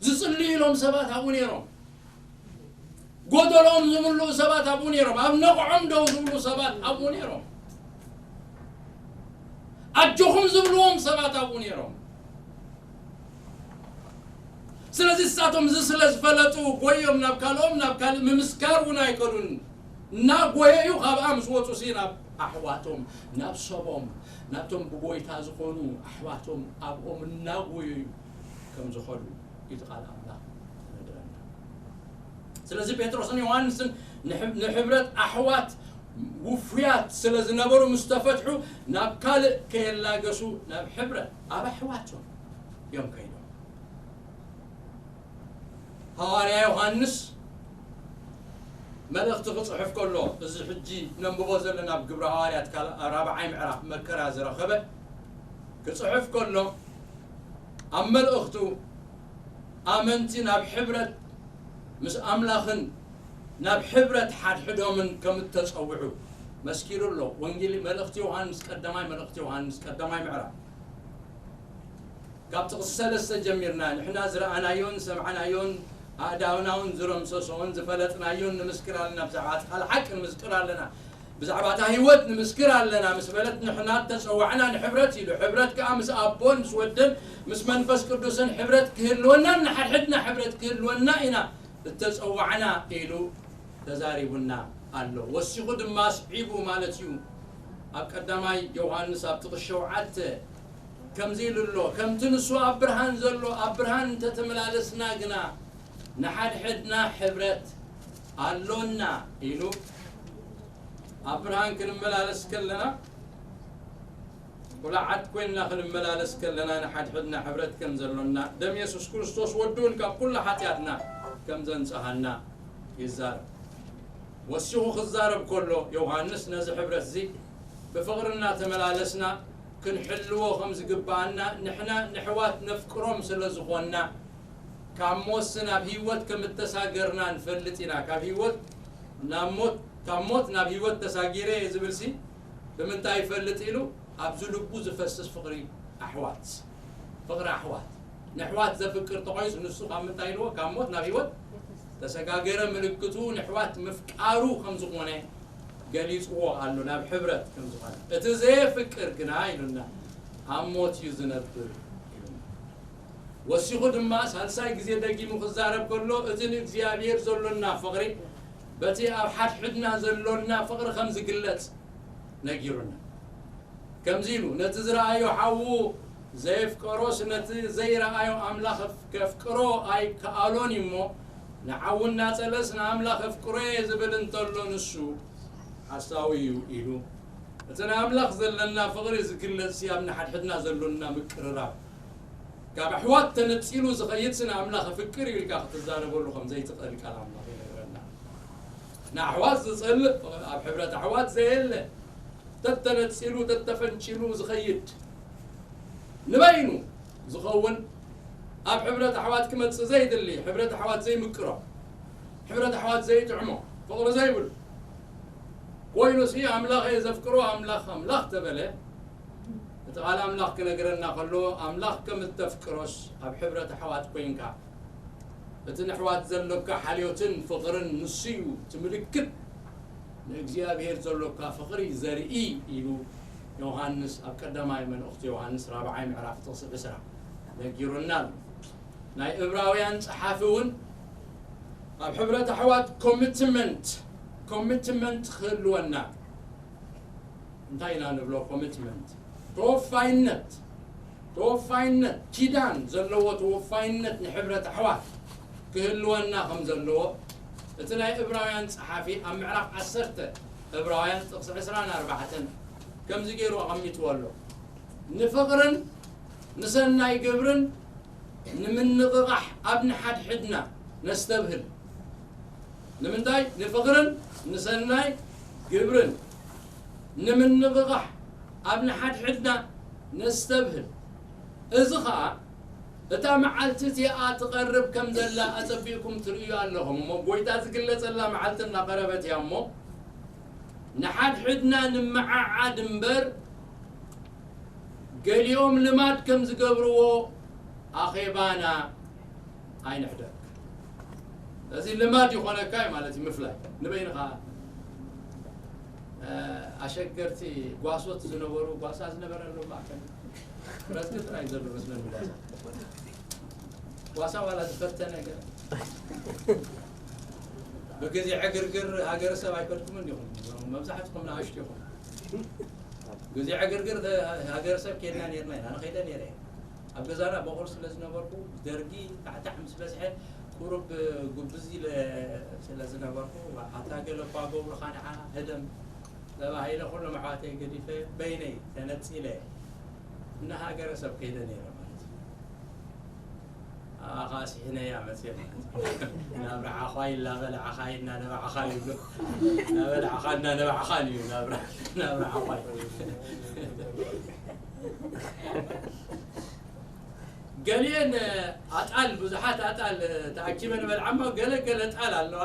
ዝጽልዩሎም ሰባት ኣብኡ ነይሮም። ጎደሎም ዝምልኡ ሰባት ኣብኡ ነይሮም። ኣብ ነቕዖም ደው ዝብሉ ሰባት ኣብኡ ነይሮም። ኣጆኹም ዝብልዎም ሰባት ኣብኡ ነይሮም። ስለዚ ንሳቶም እዚ ስለ ዝፈለጡ ጎዮም ናብ ካልኦም ናብ ካልእ ምምስካር እውን ኣይከዱን። እናጎየዩ ካብኣ ምስ ወፁ ሲ ናብ ኣሕዋቶም፣ ናብ ሰቦም፣ ናብቶም ብጎይታ ዝኾኑ ኣሕዋቶም ኣብኦም እናጎየዩ ከም ዝኸዱ እዩ እቲ ቃል ኣምላኽ ዝነግረና። ስለዚ ጴጥሮስን ዮሃንስን ንሕ-፣ ንሕብረት ኣሕዋት ውፉያት ስለ ዝነበሩ ምስ ተፈትሑ ናብ ካልእ ከየላገሱ ናብ ሕብረት ኣብ ኣሕዋቶም እዮም ከይዶም። ሃዋርያ ዮሃንስ መልእኽቲ ክጽሕፍ ከሎ፣ እዚ ሕጂ ነንብቦ ዘለና ኣብ ግብረ ሃዋርያት ካልእ ራብዓይ ምዕራፍ መከራ ዝረኸበ ክጽሕፍ ከሎ፣ ኣብ መልእኽቱ ኣመንቲ ናብ ሕብረት ምስ ኣምላኽን ናብ ሕብረት ሓድሕዶምን ከም እተጸውዑ መስኪሩ ኣሎ። ወንጌል መልእኽቲ ዮሃንስ፣ ቀዳማይ መልእኽቲ ዮሃንስ፣ ቀዳማይ ምዕራፍ። ካብ ጥቕሲ ሰለስተ ጀሚርና ንሕና ዝረኣናዮን ዝሰምዓናዮን ኣእዳውና እውን ዝረምሰሶን ዝፈለጥናዮን ንምስክር ኣለና። ብዛዕባ እቲ ቃል ሓቂ ንምስክር ኣለና። ብዛዕባ እታ ህይወት ንምስክር ኣለና ምስ በለት ንሕና እተጸዋዕና ንሕብረት ኢሉ። ሕብረት ከኣ ምስ ኣቦን ምስ ወድን ምስ መንፈስ ቅዱስን ሕብረት ክህልወናን ንሓድሕድና ሕብረት ክህልወና ኢና እተጸዋዕና ኢሉ ተዛሪቡና ኣሎ። ወሲኹ ድማ ኣስዒቡ ማለት እዩ። ኣብ ቀዳማይ ዮሃንስ ኣብ ጥቕሲ ሸውዓተ ከምዚ ኢሉ ኣሎ፣ "ከምቲ ንሱ ኣብ ብርሃን ዘሎ ኣብ ብርሃን እንተተመላለስና ግና ንሓድሕድና ሕብረት ኣሎና" ኢሉ። ኣብ ብርሃን ክንመላለስ ከለና፣ ቁላዓት ኮይንና ክንመላለስ ከለና ንሓድሕድና ሕብረት ከም ዘሎና፣ ደም የሱስ ክርስቶስ ወዱ እውን ካብ ኩሉ ሓጢኣትና ከም ዘንጽሃና ይዛረብ። ወሲኹ ክዛረብ ከሎ ዮሃንስ ነዚ ሕብረት እዚ ብፍቕሪ እናተመላለስና ክንሕልዎ ከም ዝግብኣና፣ ንሕና ንሕዋት ነፍቅሮም ስለ ዝኾንና፣ ካብ ሞት ናብ ህይወት ከም እተሳገርና ንፈልጥ ኢና። ካብ ህይወት ናብ ሞት፣ ካብ ሞት ናብ ህይወት ተሳጊረ እየ ዝብል ሲ ብምንታይ ይፈልጥ ኢሉ፣ ኣብዚ ልቡ ዝፈስስ ፍቕሪ ኣሕዋት። ፍቕሪ ኣሕዋት። ንኣሕዋት ዘፍቅር ተኾይኑስ ንሱ ካብ ምንታይ ኢልዎ? ካብ ሞት ናብ ህይወት ተሰጋገረ። ምልክቱ ንኣሕዋት ምፍቃሩ ከም ዝኾነ ገሊጽዎ ኣሎ፣ ናብ ሕብረት ከም ዝኾነ። እቲ ዘየፍቅር ግና ኢሉና፣ ኣብ ሞት እዩ ዝነብር ኢሉና። ወሲኹ ድማ ሳልሳይ ግዜ ደጊሙ ክዛረብ ከሎ፣ እቲ ንእግዚኣብሔር ዘሎና ፍቕሪ በቲ ኣብ ሓድሕድና ዘሎና ፍቕሪ ከም ዝግለጽ ነጊሩና። ከምዚ ኢሉ፣ "ነቲ ዝረኣዮ ሓዉ ዘየፍቀሮስ ነቲ ዘይረኣዮ ኣምላኽ ከፍቅሮ ኣይከኣሎን እዩ እሞ፣ ንሓዉ እናጸለስ ንኣምላኽ ኣፍቅሮ'የ ዝብል እንተሎ ንሱ ሓሳዊ እዩ" ኢሉ። እቲ ንኣምላኽ ዘለና ፍቕሪ ዝግለጽ ኣብ ንሓድሕድና ዘሎና ምቅርራብ። ካብ ኣሕዋት ተነጺሉ ዝኸይድ ስነ ኣምላኽ ፍቅር ኢልካ ክትዛረበሉ ከም ዘይትኽእል ቃል ኣምላኽ ይነግረና። ንኣሕዋት ዝጸልእ፣ ኣብ ሕብረት ኣሕዋት ዘየለ፣ ተተነጺሉ፣ ተተፈንጪሉ ዝኸይድ፣ ንበይኑ ዝኸውን፣ ኣብ ሕብረት ኣሕዋት ክመጽእ ዘይድሊ፣ ሕብረት ኣሕዋት ዘይምቅሮ፣ ሕብረት ኣሕዋት ዘይጥዕሞ፣ ፍቕሪ ዘይብሉ፣ ኮይኑ ሲ ኣምላኽ እየ ዘፍቅሮ፣ ኣምላኽ ኣምላኽ ተበለ፣ እቲ ቃል ኣምላኽ ክነግረና ከሎ፣ ኣምላኽ ከም እተፍቅሮስ ኣብ ሕብረት ኣሕዋት ኮይንካ፣ እቲ ንኣሕዋት ዘሎካ ሓልዮትን ፍቕርን ንሱ እዩ፣ እቲ ምልክት ንእግዚኣብሔር ዘሎካ ፍቕሪ ዘርኢ ኢሉ ዮሃንስ ኣብ ቀዳማይ መልእኽቲ ዮሃንስ ራብዓይ ምዕራፍ ጥቕሲ ዕስራ ነጊሩና ኣሎ። ናይ ዕብራውያን ጸሓፊ እውን ኣብ ሕብረት ኣሕዋት ኮሚትመንት፣ ኮሚትመንት ክህልወና፣ እንታይ ኢና ንብሎ? ኮሚትመንት፣ ተወፋይነት፣ ተወፋይነት፣ ኪዳን ዘለዎ ተወፋይነት ንሕብረት ኣሕዋት ክህልወና ከም ዘለዎ እቲ ናይ ዕብራውያን ጸሓፊ ኣብ ምዕራፍ ዓሰርተ ዕብራውያን ጥቕሲ ዕስራን ኣርባዕተን ከምዚ ገይሩ ኣቐሚጥዎ ኣሎ። "ንፍቕርን ንሰናይ ግብርን ንምንቕቓሕ ኣብ ንሓድሕድና ነስተብህል።" ንምንታይ? ንፍቕርን ንሰናይ ግብርን። ንምንቕቓሕ፣ ኣብ ንሓድሕድና ነስተብህል። እዚ ኸኣ እታ መዓልቲ እቲኣ ትቐርብ ከም ዘላ ኣጸቢቕኩም ትርእዩ ኣለኹም እሞ፣ ጎይታ ዝግለጸላ መዓልቲ እናቐረበት እያ እሞ፣ ንሓድሕድና ንመዓዓድ እምበር፣ ገሊኦም ልማድ ከም ዝገብርዎ ኣኼባና ኣይንሕደግ። እዚ ልማድ ይኾነካ እዩ ማለት እዩ፣ ምፍላይ። ንበይንኻ፣ እ፣ ኣሸገርቲ ጓሶት ዝነበሩ፣ ጓሳ ዝነበረ ኣሎ ማእከል። ብረትኪ ጥራይ ዘሎ መስለኒ ጓሳ። ጓሳ ዋላ ዝፈተነ ገለ። ብግዜ ዕግርግር ሃገረሰብ ኣይከድኩምን ዲኹም? መብዛሕትኹም ንኣሽቱ ኢኹም። ግዜ ዕግርግር ሃገረሰብ ከድና ነርና ኢና። ኣነ ከይደ ነይረ እየ። ኣብ ገዛና በቑር ስለ ዝነበርኩ፣ ደርጊ ታሕታሕ ምስ በዝሐ፣ ቁሩብ ጉብዝ ኢለ ስለ ዝነበርኩ፣ ኣታ ገለ እኳ ገብሩኻ ንዓ ህደም ተባሂለ፣ ኩሎም ኣሕዋተይ ገዲፈ በይነይ ተነጺለ፣ እና ሃገረሰብ ከይደ ነይረ ማለት እዩ። ኣኻ ስሒነያ መጽየ ማለት እዩ። ናብራ ዓዃይ እናበላዕኻ እናነባዕኻ ይብሉ። እናበላዕኻ እናነባዕኻን እዩ ናብራ፣ ናብራ ዓዃይ። ገሊአን ኣጣል፣ ብዙሓት ኣጣል ተኣኪበን በልዓማ፣ ገለ ገለ ጣል ኣለዋ።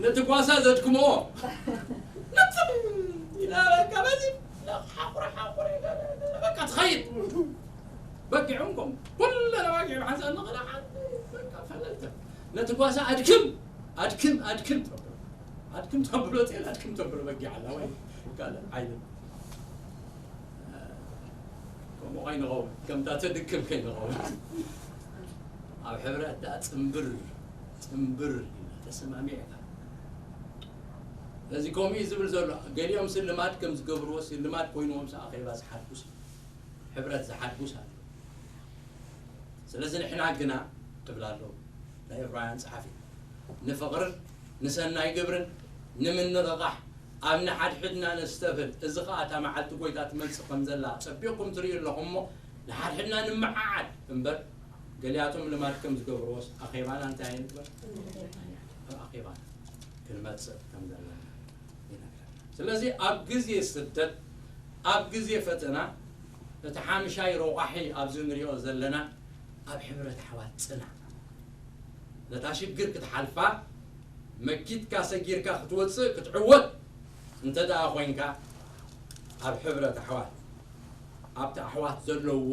ነቲ ጓሳ ዘድክምኦ። ነቲ ኢላ በቃ በዚ ሓቑረ ሓቑረ በቃ ትኸይድ። በጊዖም ከም ኩለን ኣባጊዕ ብሓንሳእ እናቐላዓ በቃ ፈለልተ። ነቲ ጓሳ ኣድክም፣ ኣድክም፣ ኣድክም ተብሎ። ኣድክም ተብሎ ጤል ኣድክም ተብሎ በጊዕ ኣላ ወይ ካልእ ዓይነት። ከምኡ ከይንኸውን፣ ከምታ ተድክም ከይንኸውን። ኣብ ሕብረት ደኣ ጽምብር፣ ጽምብር ኢልና ተሰማሚዕና። ስለዚ ከምኡ እዩ ዝብል ዘሎ። ገሊኦም ስልማድ ከም ዝገብርዎ ስልማድ ኮይንዎም ሰ ኣኼባ ዝሓድጉስ፣ ሕብረት ዝሓድጉስ ኣሎ። ስለዚ ንሕና ግና ትብል ኣሎ ናይ ዕብራውያን ጸሓፊ፣ ንፍቕርን ንሰናይ ግብርን ንምንቕቓሕ ኣብ ንሓድሕድና ነስተብህል። እዚ ኸኣ እታ መዓልቲ ጐይታ ትመጽእ ከም ዘላ ጸቢቕኩም ትርእዩ ኣለኹም እሞ፣ ንሓድሕድና ንመዓዓድ እምበር፣ ገሊኣቶም ልማድ ከም ዝገብርዎስ ኣኼባና እንታይ ኣይንግበር? ኣብ ኣኼባና ክንመጽእ ከም ዘለና ይነግረና። ስለዚ ኣብ ግዜ ስደት፣ ኣብ ግዜ ፈተና፣ እቲ ሓምሻይ ረቋሒ ኣብዚ ንሪኦ ዘለና ኣብ ሕብረት ኣሕዋት ጽናዕ። ነታ ሽግር ክትሓልፋ፣ መኪትካ ሰጊርካ ክትወጽእ፣ ክትዕወት እንተ ደኣ ኮይንካ፣ ኣብ ሕብረት ኣሕዋት፣ ኣብቲ ኣሕዋት ዘለውዎ፣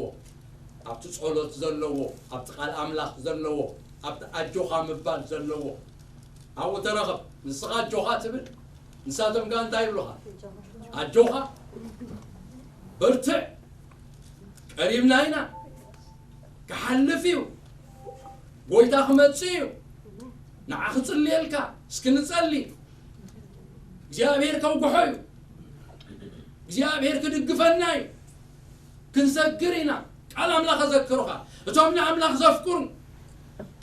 ኣብቲ ጸሎት ዘለዎ፣ ኣብቲ ቃል ኣምላኽ ዘለዎ፣ ኣብቲ ኣጆኻ ምባል ዘለዎ፣ ኣብኡ ተረኸብ። ንስኻ ኣጆኻ ትብል፣ ንሳቶም ከኣ እንታይ ይብሉኻ? ኣጆኻ፣ በርትዕ፣ ቀሪብና ኢና፣ ክሓልፍ እዩ፣ ጎይታ ክመጽእ እዩ፣ ንዓ ክጽልየልካ፣ እስኪ ንጸሊ፣ እግዚኣብሔር ከውግሖ እዩ፣ እግዚኣብሔር ክድግፈና እዩ፣ ክንሰግር ኢና፣ ቃል ኣምላኽ ኣዘክሩኻ። እቶም ንኣምላኽ ዘፍቅሩ፣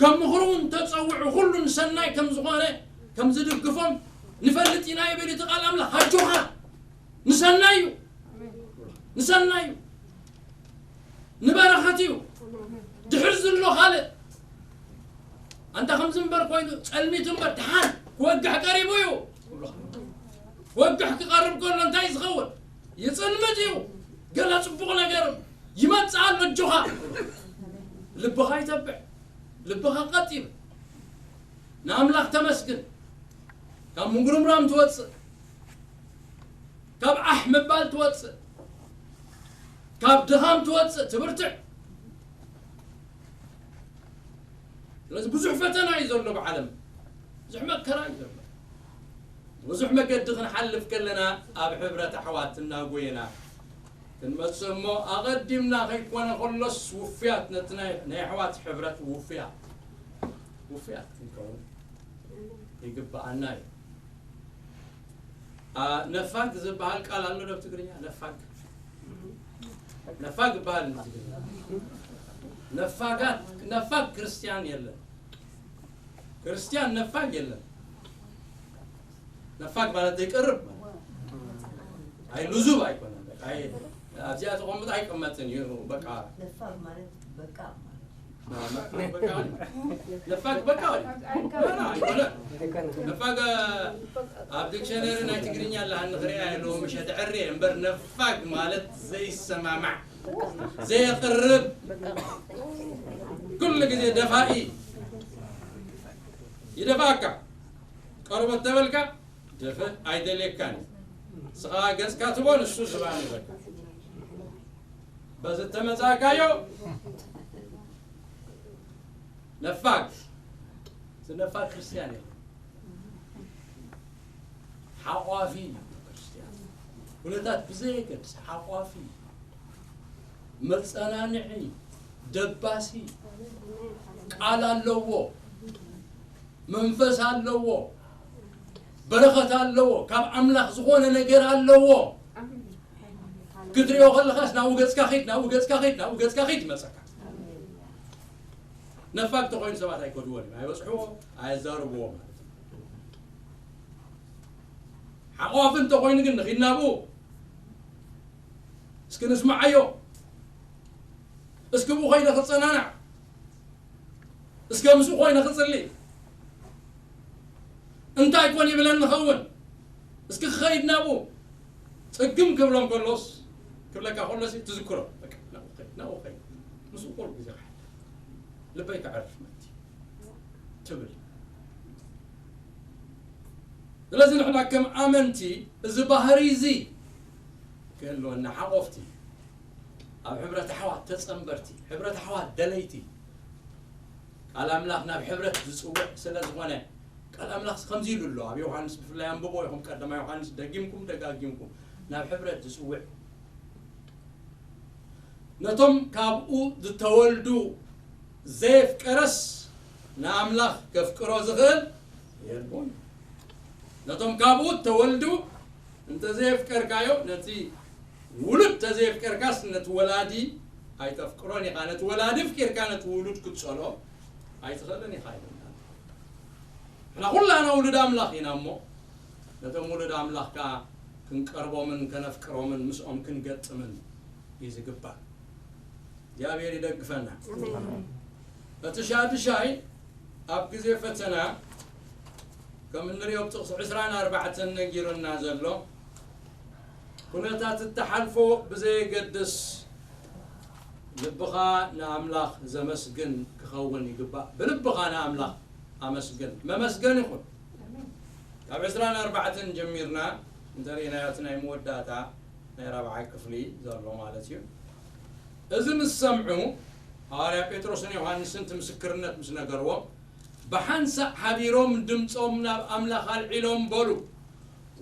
ከም ምኽሩ እውን ተጸውዑ፣ ኩሉ ንሰናይ ከም ዝኾነ፣ ከም ዝድግፎም ንፈልጥ ኢና ይብል እቲ ቃል ኣምላኽ። ኣጆኻ፣ ንሰናይ እዩ፣ ንሰናይ እዩ፣ ንበረኸት እዩ። ድሕር ዝሎ ካልእ፣ ኣንታ ከምዚ እምበር ኮይኑ፣ ጸልሚቱ እምበር፣ ደሓን ክወግሕ ቀሪቡ እዩ። ክወግሕ ክቐርብ ከሎ እንታይ ዝኸውን? ይጽልምት እዩ። ገለ ጽቡቕ ነገር ይመጽእ ኣሎ፣ ኣጆኻ። ልብኻ ይተብዕ፣ ልብኻ ቀጥ ይብል። ንኣምላኽ ተመስግን። ካብ ምጉርምራም ትወጽእ፣ ካብ ዓሕ ምባል ትወጽእ፣ ካብ ድኻም ትወጽእ፣ ትብርትዕ። ስለዚ ብዙሕ ፈተና እዩ ዘሎ ብዓለም፣ ብዙሕ መከራ እዩ ዘሎ። ብዙሕ መገዲ ክንሓልፍ ከለና ኣብ ሕብረት ኣሕዋት እናጎየና ክንመጽእ እሞ፣ ኣቐዲምና ከይኮነ ከሎስ ውፉያት፣ ነቲ ናይ፣ ናይ ኣሕዋት ሕብረት ውፉያት፣ ውፉያት ክንከውን ይግብኣና እዩ። ኣ፣ ነፋግ ዝበሃል ቃል ኣሎ ዶ ኣብ ትግርኛ? ነፋግ፣ ነፋግ ይበሃል ኣብ ትግርኛ። ነፋጋት፣ ነፋግ ክርስትያን የለን። ክርስትያን ነፋግ የለን። ነፋግ ማለት ዘይቀርብ ማለት። ኣይ፣ ልዙብ ኣይኮነን። በቃ፣ ኣይ፣ ኣብዚኣ ተቐምጥ ኣይቅመጥን እዩ። በቃ፣ ነፋግ ማለት በቃ ማለት እዩ። ነፋግ በቃ ነፋግ በቃ ነፋግ ኣብ ዲክሽነሪ ናይ ትግርኛ ኣለሃኒ ክሪኣ የለዎ ምሸ ተዕርየ እምበር ነፋግ ማለት ዘይሰማማዕ ዘየቕርብ ኩሉ ግዜ ደፋኢ ይደፋእካ ቀርቦት ተበልካ ደፍእ ኣይደልየካን ስኻ ገጽካ ትቦ ንሱ ዝባን ይበልካ በዚ ተመጻእካዮ ነፋግ ነፋግ ክርስቲያን የለ ሓቋፊ ክርስቲያን ኩነታት ብዘየገድስ ሓቋፊ መጸናንዒ ደባሲ ቃል ኣለዎ መንፈስ ኣለዎ በረኸት ኣለዎ ካብ ኣምላኽ ዝኾነ ነገር ኣለዎ ክትሪኦ ከለኻስ ናብኡ ገጽካ ኺድ ናብኡ ገጽካ ኺድ ናብኡ ገጽካ ኺድ ይመጸካ ነፋግ ተኾይኑ ሰባት ኣይከድዎን እዮም ኣይበጽሕዎ ኣየዛርብዎ ማለት እዩ ሓቋፊ እንተኾይኑ ግን ንኺድ ናብኡ እስኪ ንስምዓዮ እስኪ ብኡ ኸይደ ክጸናናዕ እስከ ምስኡ ኮይነ ክጽሊ እንታይ ኮን ይብለኒ ኸውን እስኪ ክኸይድ ናብኡ ጽግም ክብሎም ከሎስ ክብለካ ከሎስ ትዝክሮ ናብኡ ኸይድ ምስኡ ቆል ግዜ ክሓልፍ ልበይ ክዕርፍ መቲ ትብል ስለዚ ንሕና ከም ኣመንቲ እዚ ባህሪ እዚ ክህልወና ሓቆፍቲ ኣብ ሕብረት ኣሕዋት ተጸንበርቲ ሕብረት ኣሕዋት ደለይቲ ቃል ኣምላኽ ናብ ሕብረት ዝጽውዕ ስለ ዝኾነ ቃል ኣምላኽ ከምዚ ኢሉ ኣሎ ኣብ ዮሃንስ ብፍላይ ኣንብቦ ኢኹም ቀዳማ ዮሃንስ ደጊምኩም ደጋጊምኩም ናብ ሕብረት ዝጽውዕ ነቶም ካብኡ ዝተወልዱ ዘየፍቀረስ ንኣምላኽ ከፍቅሮ ዝኽእል የልቦን ነቶም ካብኡ ተወልዱ እንተዘየፍቀርካዮ ነቲ ውሉድ ተዘየፍቀርካስ ነቲ ወላዲ ኣይተፍቅሮን ኢኻ ነቲ ወላዲ ፍቂርካ ነቲ ውሉድ ክትጸሎ ኣይትኽእልን ኢኻ ይብልና ንሕና ኩላና ውሉድ ኣምላኽ ኢና እሞ ነቶም ውሉድ ኣምላኽ ከዓ ክንቀርቦምን ከነፍቅሮምን ምስኦም ክንገጥምን እዩ ዝግባእ እግዚኣብሔር ይደግፈና እቲ ሻድሻይ ኣብ ግዜ ፈተና ከም እንሪኦ ጥቕሲ ዕስራን ኣርባዕተን ነጊሩና ዘሎ ኩነታት እተሓልፎ ብዘየገድስ ልብኻ ንኣምላኽ ዘመስግን ክኸውን ይግባእ ብልብኻ ንኣምላኽ ኣመስግን መመስገን ይኹን ካብ ዕስራን ኣርባዕተን ጀሚርና እንተሪእናዮ እቲ ናይ መወዳእታ ናይ ራብዓይ ክፍሊ ዘሎ ማለት እዩ እዚ ምስ ሰምዑ ሃዋርያ ጴጥሮስን ዮሃንስን እቲ ምስክርነት ምስ ነገርዎም ብሓንሳእ ሓቢሮም ድምፆም ናብ ኣምላኽ ኣልዒሎም በሉ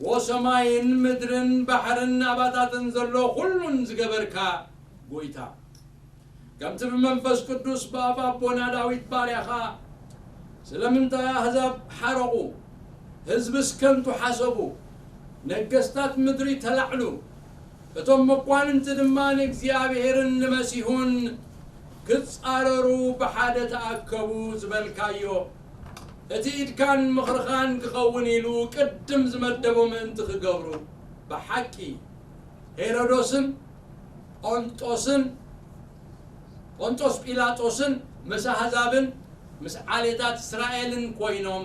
ዎ ሰማይን ምድርን ባሕርን ኣባታትን ዘሎ ኩሉን ዝገበርካ ጎይታ ከምቲ ብመንፈስ ቅዱስ ብኣብ ኣቦና ዳዊት ባርያኻ ስለምንታይ ኣህዛብ ሓረቑ ህዝብስ ከንቱ ሓሰቡ ነገስታት ምድሪ ተላዕሉ እቶም መኳንንቲ ድማ ንእግዚኣብሔርን ንመሲሁን ክጻረሩ ብሓደ ተኣከቡ ዝበልካዮ እቲ ኢድካን ምኽርኻን ክኸውን ኢሉ ቅድም ዝመደቦ ምእንቲ ክገብሩ ብሓቂ ሄሮዶስን ኦንጦስን ጶንጦስ ጲላጦስን ምስ ኣህዛብን ምስ ዓሌታት እስራኤልን ኮይኖም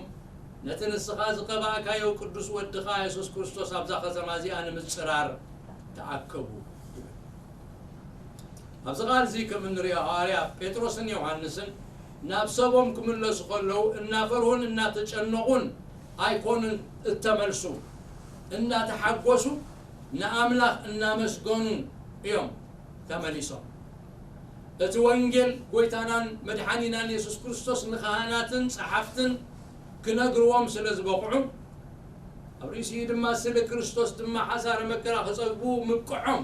ነቲ ንስኻ ዝቐባእካዮ ቅዱስ ወድኻ የሱስ ክርስቶስ ኣብዛ ከተማ እዚኣ ንምጽራር ተኣከቡ ይብል። ኣብዚ ቃል እዚ ከም እንሪኦ ሃዋርያ ጴጥሮስን ዮሃንስን ናብ ሰቦም ክምለሱ ከለዉ እናፈርሁን እናተጨነቑን ኣይኮኑን እተመልሱ፣ እናተሓጎሱ ንኣምላኽ እናመስገኑ እዮም ተመሊሶም። እቲ ወንጌል ጎይታናን መድሓኒናን የሱስ ክርስቶስ ንኻህናትን ጸሓፍትን ክነግርዎም ስለ ዝበቕዑ፣ ኣብ ርእሲኡ ድማ ስለ ክርስቶስ ድማ ሓሳረ መከራ ክጸግቡ ምብቅዖም፣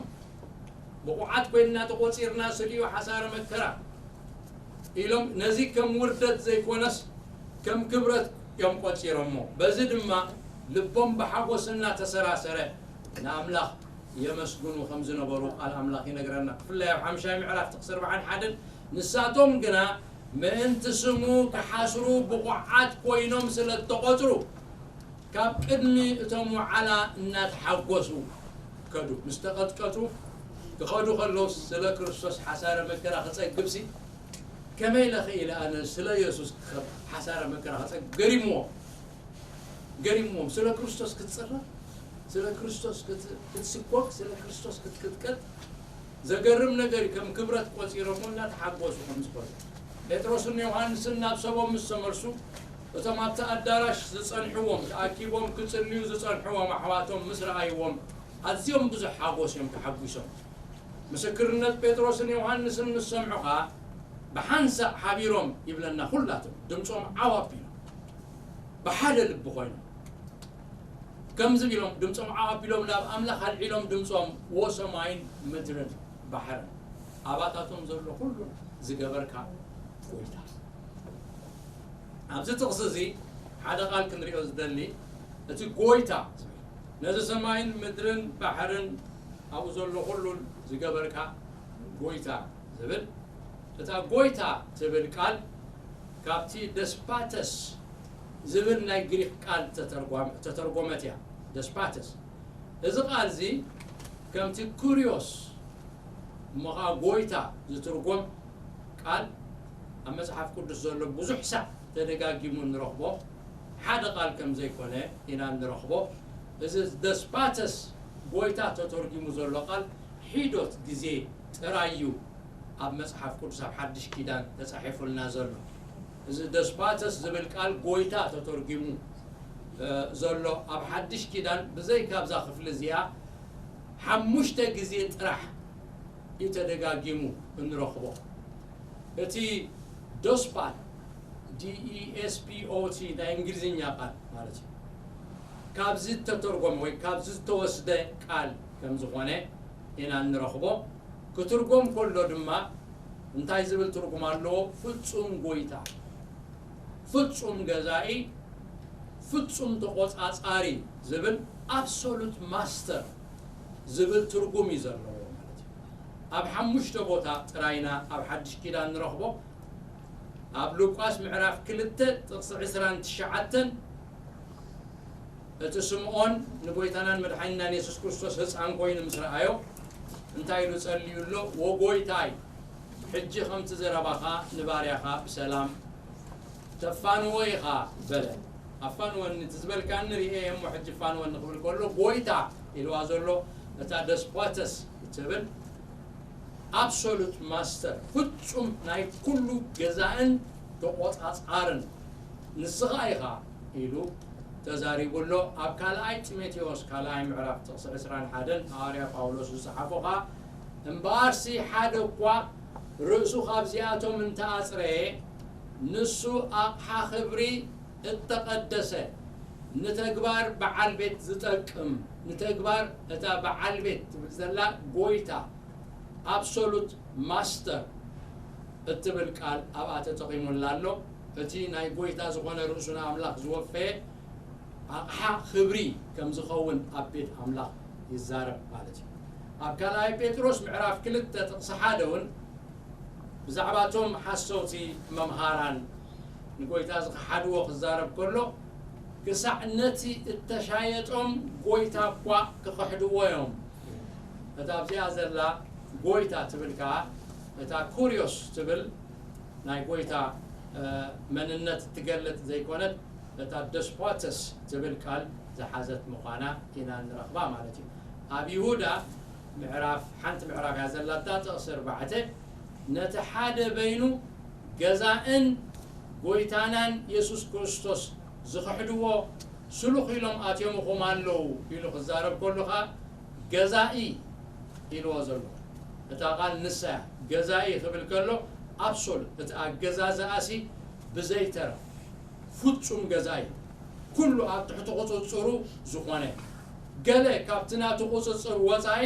ብቑዓት ኮይንና ተቖጺርና ስሊኡ ሓሳረ መከራ ኢሎም ነዚ ከም ውርደት ዘይኮነስ ከም ክብረት እዮም ቆጺሮሞ። በዚ ድማ ልቦም ብሓጎስ እናተሰራሰረ ንኣምላኽ የመስግኑ ከም ዝነበሩ ቃል ኣምላኽ ይነግረና። ብፍላይ ኣብ ሓምሻይ ምዕራፍ ጥቕሲ ኣርባዓን ሓደን ንሳቶም ግና ምእንቲ ስሙ ክሓስሩ ብቑዓት ኮይኖም ስለ እተቖጽሩ ካብ ቅድሚ እቶም ወዓላ እናተሓጎሱ ከዱ። ምስ ተቐጥቀጡ ክኸዱ ከለዉ ስለ ክርስቶስ ሓሳረ መከራ ክጸግብሲ ከመይ ኢለ ክኢለ ኣነ ስለ የሱስ ሓሳረ መከራ ክጸግ ገሪምዎም ገሪምዎም ስለ ክርስቶስ ክትጽረ ስለ ክርስቶስ ክትስኮግ ስለ ክርስቶስ ክትቅጥቀጥ ዘገርም ነገር እዩ። ከም ክብረት ቆጺሮሞ እናተሓጎሱ ከም ዝኾነ ጴጥሮስን ዮሃንስን ናብ ሰቦም ምስ ተመልሱ እቶም ኣብቲ ኣዳራሽ ዝጸንሕዎም ተኣኪቦም ክጽልዩ ዝጸንሕዎም ኣሕዋቶም ምስ ረኣይዎም ኣዝዮም ብዙሕ ሓጎስ እዮም ተሓጒሶም። ምስክርነት ጴጥሮስን ዮሃንስን ምስ ሰምዑ ኸኣ ብሓንሳእ ሓቢሮም ይብለና ኩላቶም ድምጾም ዓው ኣቢሎም ብሓደ ልቢ ኮይኖም ከምዚ ቢሎም ድምጾም ዓው ኣቢሎም ናብ ኣምላኽ ኣልዒሎም ድምጾም ወ ሰማይን ምድርን ባሕርን ኣባታቶም ዘሎ ኩሉ ዝገበርካ ጎይታ ኣብዚ ጥቕሲ እዚ ሓደ ቃል ክንሪኦ ዝደሊ እቲ ጎይታ ዝብል ነዚ ሰማይን ምድርን ባሕርን ኣብኡ ዘሎ ኩሉን ዝገበርካ ጎይታ ዝብል እታ ጎይታ ትብል ቃል ካብቲ ደስፓተስ ዝብል ናይ ግሪክ ቃል ተተርጎመት እያ። ደስፓተስ እዚ ቃል እዚ ከምቲ ኩሪዮስ እሞ ከዓ ጎይታ ዝትርጎም ቃል ኣብ መፅሓፍ ቅዱስ ዘሎ ብዙሕ ሳዕ ተደጋጊሙ እንረኽቦ ሓደ ቃል ከም ዘይኮነ ኢና እንረኽቦ። እዚ ደስፓተስ ጎይታ ተተርጊሙ ዘሎ ቃል ሒዶት ግዜ ጥራይ እዩ ኣብ መጽሓፍ ቅዱስ ኣብ ሓድሽ ኪዳን ተጻሒፉልና ዘሎ። እዚ ደስፓተስ ዝብል ቃል ጎይታ ተተርጊሙ ዘሎ ኣብ ሓድሽ ኪዳን ብዘይ ካብዛ ክፍሊ እዚኣ ሓሙሽተ ግዜ ጥራሕ እዩ ተደጋጊሙ እንረኽቦ። እቲ ዶስፓት ዲኢኤስፒኦቲ ናይ እንግሊዝኛ ቃል ማለት እዩ። ካብዚ ዝተተርጎመ ወይ ካብዚ ዝተወስደ ቃል ከም ዝኾነ ኢና እንረኽቦ። ክትርጎም ከሎ ድማ እንታይ ዝብል ትርጉም ኣለዎ? ፍጹም ጎይታ፣ ፍጹም ገዛኢ፣ ፍጹም ተቆጻጻሪ ዝብል ኣብሶሉት ማስተር ዝብል ትርጉም እዩ ዘለዎ ማለት እዩ። ኣብ ሓሙሽተ ቦታ ጥራይና ኣብ ሓድሽ ኪዳን ንረኽቦ። ኣብ ሉቃስ ምዕራፍ ክልተ ጥቕሲ ዕስራን ትሽዓተን እቲ ስምዖን ንጎይታናን መድሓኒናን የሱስ ክርስቶስ ህፃን ኮይኑ ምስ ረኣዮ እንታይ ኢሉ ጸልዩ ኣሎ? ወጎይታይ ሕጂ ከምቲ ዘረባኻ ንባርያኻ ብሰላም ተፋንዎ ኢኻ በለ። ኣፋንወኒ እቲ ዝበልካኒ ርእየ እሞ ሕጂ ፋንወኒ ክብል ከሎ ጎይታ ኢልዋ ዘሎ እታ ደስፖተስ እትብል ኣብሶሉት ማስተር ፍጹም ናይ ኩሉ ገዛእን ተቆጻጻርን ንስኻ ኢኻ ኢሉ ተዛሪቡ ኣሎ። ኣብ ካልኣይ ጢሞቴዎስ ካልኣይ ምዕራፍ ጥቕሲ ዕስራን ሓደን ሃዋርያ ጳውሎስ ዝጸሓፎ ኸኣ እምበኣርሲ ሓደ እኳ ርእሱ ካብዚኣቶም እንተኣጽረየ ንሱ ኣቕሓ ክብሪ እተቐደሰ ንተግባር በዓል ቤት ዝጠቅም ንተግባር እታ በዓል ቤት ትብል ዘላ ጎይታ ኣብሶሉት ማስተር እትብል ቃል ኣብኣ ተጠቒሙላ ኣሎ። እቲ ናይ ጎይታ ዝኾነ ርእሱ ንኣምላኽ ዝወፈየ ኣቕሓ ክብሪ ከም ዝኸውን ኣብ ቤት ኣምላኽ ይዛረብ ማለት እዩ። ኣብ ካልኣይ ጴጥሮስ ምዕራፍ ክልተ ጥቕሲ ሓደ እውን ብዛዕባ እቶም ሓሰውቲ መምሃራን ንጎይታ ዝኸሓድዎ ክዛረብ ከሎ ክሳዕ ነቲ እተሻየጦም ጎይታ እኳ ክኸሕድዎ እዮም። እታ ኣብዚኣ ዘላ ጎይታ ትብል ከዓ እታ ኩሪዮስ ትብል ናይ ጎይታ መንነት እትገልጥ ዘይኮነት እታ ደስፖተስ ትብል ቃል ዝሓዘት ምዃና ኢና ንረኽባ ማለት እዩ። ኣብ ይሁዳ ምዕራፍ ሓንቲ ምዕራፍ እያ ዘላታ ጥቕሲ ኣርባዕተ ነቲ ሓደ በይኑ ገዛእን ጎይታናን የሱስ ክርስቶስ ዝኽሕድዎ ስሉኽ ኢሎም ኣትዮምኹም ኣለዉ ኢሉ ክዛረብ ከሉ ኸዓ ገዛኢ ኢልዎ ዘሎ እታ ቃል ንሳ እያ። ገዛኢ ክብል ከሎ ኣብሶሉት እቲ ኣገዛዝኣሲ ብዘይተረፍ ፍጹም ገዛኢ ኩሉ ኣብ ትሕቲ ቁጽጽሩ ዝኾነ ገለ ካብቲ ናቱ ቁጽጽር ወጻኢ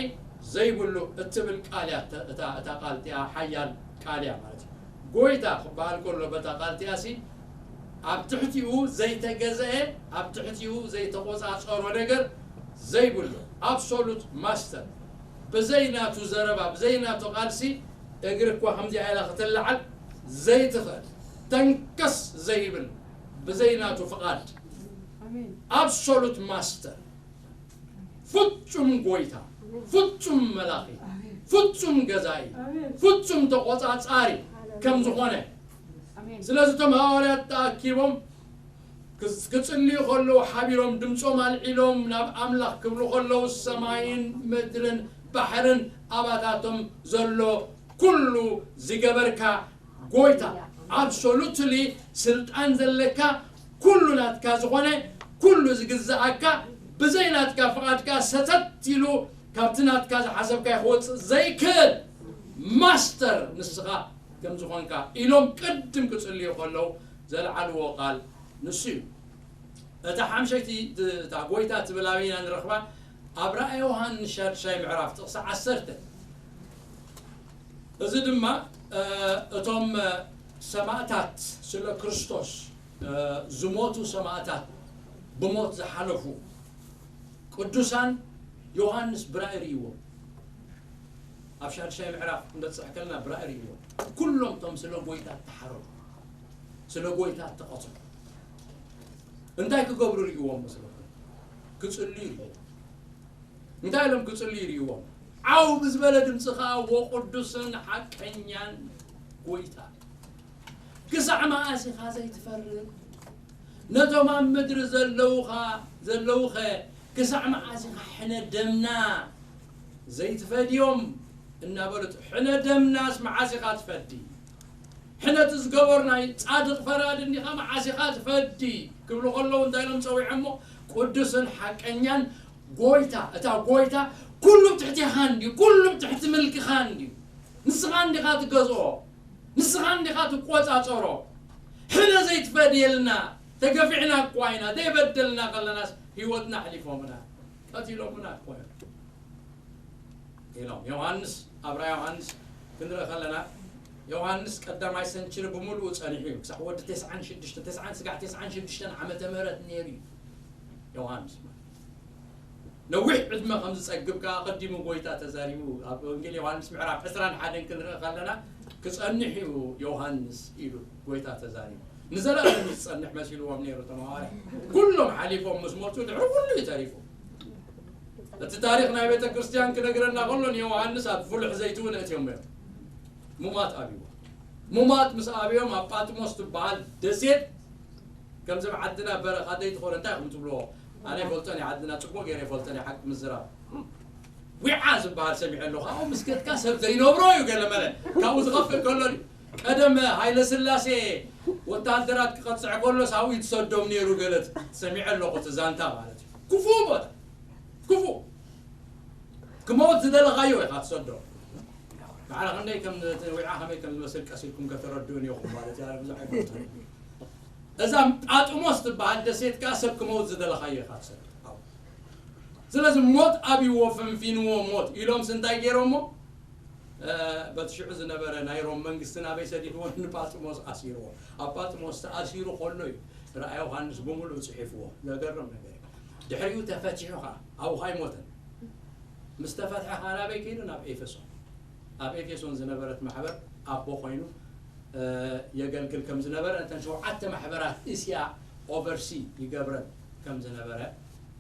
ዘይብሉ እትብል ቃል እያ። እታ እታ ቃል እቲኣ ሓያል ቃል እያ ማለት እዩ። ጎይታ ክበሃል ከሎ በታ ቃል እቲኣሲ ኣብ ትሕቲኡ ዘይተገዘአ ኣብ ትሕቲኡ ዘይተቆጻጸሮ ነገር ዘይብሉ ኣብሶሉት ማስተር ብዘይ ናቱ ዘረባ ብዘይ ናቱ ቃልሲ እግሪ እኳ ከምዚኣ ኢላ ክትለዓል ዘይትኽእል ተንከስ ዘይብል ብዘይ ናቱ ፍቓድ ኣብሶሉት ማስተር ፍጹም ጎይታ ፍጹም መላኺ ፍጹም ገዛኢ ፍጹም ተቆጻጻሪ ከም ዝኾነ ስለዚ እቶም ሃዋርያት ተኣኪቦም ክጽልዩ ከለዉ ሓቢሮም ድምጾም ኣልዒሎም ናብ ኣምላኽ ክብሉ ከለዉ ሰማይን ምድርን ባሕርን ኣባታቶም ዘሎ ኩሉ ዝገበርካ ጎይታ፣ absolutely ስልጣን ዘለካ፣ ኩሉ ናትካ ዝኾነ፣ ኩሉ ዝግዝኣካ፣ ብዘይ ናትካ ፍቓድካ ሰተት ኢሉ ካብቲ ናትካ ዝሓሰብካዮ ክወጽእ ዘይክእል ማስተር ንስኻ ከም ዝኾንካ ኢሎም ቅድም ክጽልዩ ከለዉ ዘልዓልዎ ቃል ንሱ እዩ። እታ ሓምሸይቲ እታ ጎይታ ትብል ኣበይና ንረኽባ? ኣብ ራእየ ዮሃንስ ሻድሻይ ምዕራፍ ጥቕሲ ዓሰርተ። እዚ ድማ እቶም ሰማእታት፣ ስለ ክርስቶስ ዝሞቱ ሰማእታት፣ ብሞት ዝሓለፉ ቅዱሳን ዮሃንስ ብራእይ ርእይዎም። ኣብ ሻድሻይ ምዕራፍ ክንበጽሕ ከለና ብራእይ ርእይዎም። ኩሎም እቶም ስለ ጎይታ እተሓረዱ፣ ስለ ጎይታ እተቐትሉ እንታይ ክገብሩ ርእይዎም መስለኩም? ክጽልዩ ርእይዎም። እንታይ ኢሎም ክጽልዩ ርእይዎም? ዓው ብዝበለ ድምጺ ኸኣ፣ ወቅዱስን ሓቀኛን ጎይታ፣ ክሳዕ መኣስ ኢኻ ዘይትፈርድ? ነቶም ኣብ ምድሪ ዘለዉኻ፣ ዘለዉኸ ክሳዕ መኣስ ኢኻ ሕነ ደምና ዘይትፈድዮም? እናበሉ፣ ሕነ ደምናስ መዓስ ኢኻ ትፈዲ? ሕነ እቲ ዝገበርናይ ጻድቕ ፈራዲ እንዲኻ፣ መዓስ ኢኻ ትፈዲ? ክብሉ ከለዉ እንታይ ኢሎም ጸዊዖሞ? ቅዱስን ሓቀኛን ጎይታ። እታ ጎይታ ኩሉ ትሕቴኻ እንድዩ፣ ኩሉ ትሕቲ ምልክኻ እንድዩ። ንስኻ እንዲኻ ትገዝኦ፣ ንስኻ እንዲኻ ትቆጻጸሮ። ሕነ ዘይትፈድየልና፣ ተገፊዕና እኳ ኢና፣ ዘይበደልና ከለናስ ህይወትና ኣሕሊፎምና፣ ቀቲሎምና እኮ እዮም። ኢሎም። ዮሃንስ፣ ኣብ ራእይ ዮሃንስ ክንርኢ ከለና፣ ዮሃንስ ቀዳማይ ሰንችሪ ብምሉኡ ጸኒሑ እዩ። ክሳዕ ወዲ ተስዓን ሽዱሽተን፣ ተስዓን ስጋዕ ተስዓን ሽዱሽተን ዓመተ ምህረት ነይሩ እዩ ዮሃንስ ማለት። ነዊሕ ዕድመ ከም ዝጸግብ ከኣ ኣቐዲሙ ጎይታ ተዛሪቡ፣ ኣብ ወንጌል ዮሃንስ ምዕራፍ ዕስራን ሓደን ክንርኢ ከለና፣ ክጸንሕ እዩ ዮሃንስ ኢሉ ጎይታ ተዛሪቡ። ንዘለኣለም እዩ ዝጸንሕ መሲልዎም ነይሩ እቶም ሃዋርያት። ኩሎም ሓሊፎም ምስ ሞቱ፣ ድሕሪ ኩሉ እዩ ተሪፉ። እቲ ታሪኽ ናይ ቤተ ክርስቲያን ክነግረና ከሎ፣ ንዮሃንስ ኣብ ፍሉሕ ዘይቲ እውን ኣእትዮሞ እዮም። ሙማት ኣብይዎ። ሙማት ምስ ኣብዮም፣ ኣብ ጳጥሞስ ትበሃል ደሴት፣ ከምዚ ኣብ ዓድና በረኻ ዘይትኾነ እንታይ ኢኹም ትብልዎ? ኣነ ይፈልጦን እየ፣ ዓድና ጽቡቕ ገይረ ይፈልጦን እየ፣ ሓቂ ምዝራብ። ዊዓ ዝበሃል ሰሚዐ ኣለኹ። ኣብኡ ምስ ከድካ ሰብ ዘይነብሮ እዩ ገለ መለ። ካብኡ ዝኸፍእ ከሎ ድዩ? ቀደም ሃይለ ስላሴ ወተሃደራት ክቐጽዕ ከሎ ሳውኡ ትሰዶም ነይሩ ገለ ሰሚዐ ኣለኹ፣ እቲ ዛንታ ማለት እዩ። ክፉእ ቦታ፣ ክፉእ። ክመውት ዝደለኻዮ ኢኻ ትሰዶ። ባዕላ ክንደይ ከም ዊዓ ከመይ ከም ዝመስል ቀሲልኩም ከተረድኡን ኢኹም ማለት እዩ። ኣነ ብዙሕ ኣይፈልጦን። እዛ ጳጥሞስ ትበሃል ደሴት ከኣ ሰብ ክመውት ዝደለኻዮ ኢኻ ትሰዶ። ስለዚ ሞት ኣብይዎ፣ ፈንፊንዎ ሞት ኢሎምስ እንታይ ገይሮሞ? እ፣ በቲ ሽዑ ዝነበረ ናይ ሮም መንግስቲ ናበይ ሰዲድዎ? ንጳጥሞስ ኣሲርዎ። ኣብ ጳጥሞስ ተኣሲሩ ከሎ እዩ ራእይ ዮሃንስ ብምሉኡ ጽሒፍዎ። ዘገርም ነገር እዩ። ድሕሪኡ ተፈቲሑ ኸኣ፣ ኣብኡ ኣይሞተን። ምስ ተፈትሐ ኸኣ ናበይ ከይዱ? ናብ ኤፌሶን። ኣብ ኤፌሶን ዝነበረት ማሕበር ኣቦ ኮይኑ፣ እ፣ የገልግል ከም ዝነበረ፣ እተን ሸውዓተ ማሕበራት እስያ ኦቨርሲ ይገብረን ከም ዝነበረ፣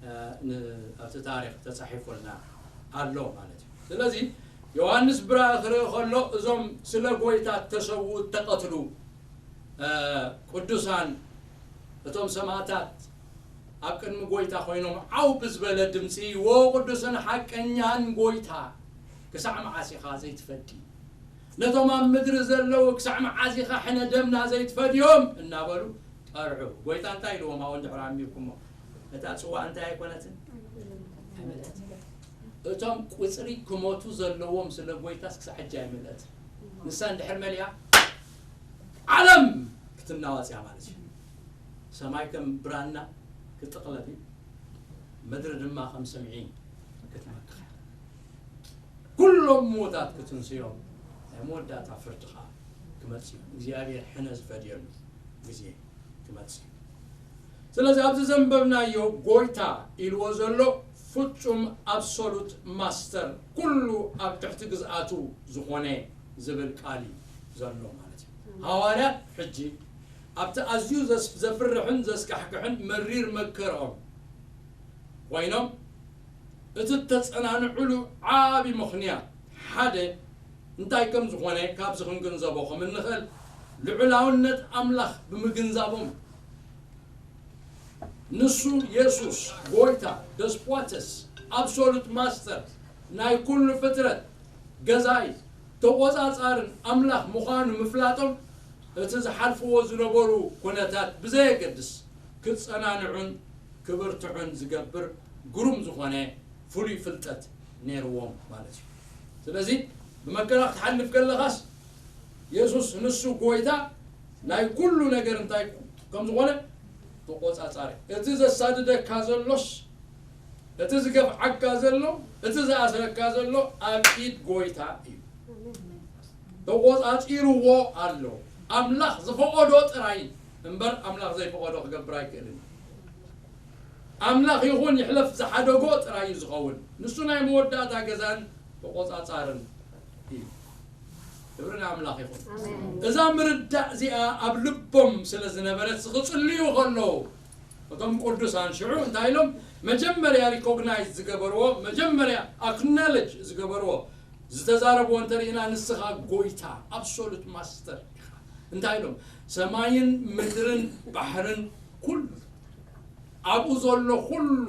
እ፣ ን-፣ ኣብቲ ታሪኽ ተጻሒፉልና ኣሎ ማለት እዩ። ስለዚ ዮሃንስ ብራእይ ክርኢ ከሎ፣ እዞም ስለ ጎይታ እተሰውኡ፣ እተቐትሉ፣ እ፣ ቅዱሳን፣ እቶም ሰማእታት ኣብ ቅድሚ ጎይታ ኮይኖም ዓው ብዝበለ ድምጺ፣ "ዎ ቅዱስን ሓቀኛን ጎይታ፣ ክሳዕ መዓስ ኢኻ ዘይትፈዲ? ነቶም ኣብ ምድሪ ዘለዉ ክሳዕ መዓስ ኢኻ ሕነ ደምና ዘይትፈድዮም?" እናበሉ ጠርዑ። ጎይታ እንታይ ኢልዎም? ኣብኡ እንድሕር ኣንቢብኩሞ፣ እታ ጽዋእ እንታይ ኣይኮነትን? ኣይመልአትን። እቶም ቁጽሪ ክሞቱ ዘለዎም ስለ ጎይታስ ክሳዕ ሕጂ ኣይመልአትን። ንሳ እንድሕር መሊኣ፣ ዓለም ክትናወጽ እያ ማለት እዩ። ሰማይ ከም ብራና ክጥቕለል እዩ፣ ምድሪ ድማ ከም ስምዒ ክትመክኽ እያ። ኩሎም ምዉታት ክትንስዮም፣ ናይ መወዳእታ ፍርዲ ኸኣ ክመጽእ እዩ። እግዚኣብሔር ሕነ ዝፈድየሉ ግዜ ክመጽእ እዩ። ስለዚ ኣብዚ ዘንበብናዮ፣ ጎይታ ኢልዎ ዘሎ ፍጹም፣ ኣብሶሉት ማስተር፣ ኩሉ ኣብ ትሕቲ ግዝኣቱ ዝኾነ ዝብል ቃል እዩ ዘሎ ማለት እዩ። ሃዋርያት ሕጂ ኣብቲ ኣዝዩ ዘስ-፣ ዘፍርሕን ዘስካሕክሕን መሪር መከርኦም ኮይኖም፣ እቲ እተጸናንዕሉ ዓቢ ምኽንያት ሓደ እንታይ ከም ዝኾነ ካብዚ ክንግንዘቦ ከም እንኽእል፣ ልዑላውነት ኣምላኽ ብምግንዛቦም፣ ንሱ የሱስ ጎይታ፣ ደስፖተስ፣ ኣብሶሉት ማስተር፣ ናይ ኩሉ ፍጥረት ገዛኢ፣ ተቖጻጻርን ኣምላኽ ምዃኑ ምፍላጦም፣ እቲ ዝሓልፍዎ ዝነበሩ ኩነታት ብዘየገድስ ክጸናንዑን ክብርትዑን ዝገብር ግሩም ዝኾነ ፍሉይ ፍልጠት ነይርዎም ማለት እዩ። ስለዚ ብመከራ ክትሓልፍ ከለኻስ የሱስ ንሱ ጎይታ ናይ ኩሉ ነገር እንታይ ከም ዝኾነ ተቆጻጻሪ። እቲ ዘሳድደካ ዘሎስ፣ እቲ ዝገፍዓካ ዘሎ፣ እቲ ዝኣስረካ ዘሎ ኣብ ኢድ ጎይታ እዩ። ተቆጻጺርዎ ኣሎ። ኣምላኽ ዝፈቐዶ ጥራይ እምበር ኣምላኽ ዘይፈቐዶ ክገብር ኣይክእልን። ኣምላኽ ይኹን ይሕለፍ ዝሓደጎ ጥራይ እዩ ዝኸውን። ንሱ ናይ መወዳእታ ገዛን ተቆጻጻርን እዩ። ክብሪ ንኣምላኽ ይኹን። እዛ ምርዳእ እዚኣ ኣብ ልቦም ስለ ዝነበረት ክጽልዩ ከለዉ እቶም ቅዱሳን ሽዑ እንታይ ኢሎም? መጀመርያ ሪኮግናይዝ ዝገበርዎ፣ መጀመርያ ኣክኖሎጅ ዝገበርዎ፣ ዝተዛረብዎ እንተሪእና፣ ንስኻ ጎይታ፣ ኣብሶሉት ማስተር ኢኻ። እንታይ ኢሎም? ሰማይን ምድርን ባሕርን ኩሉ ኣብኡ ዘሎ ኩሉ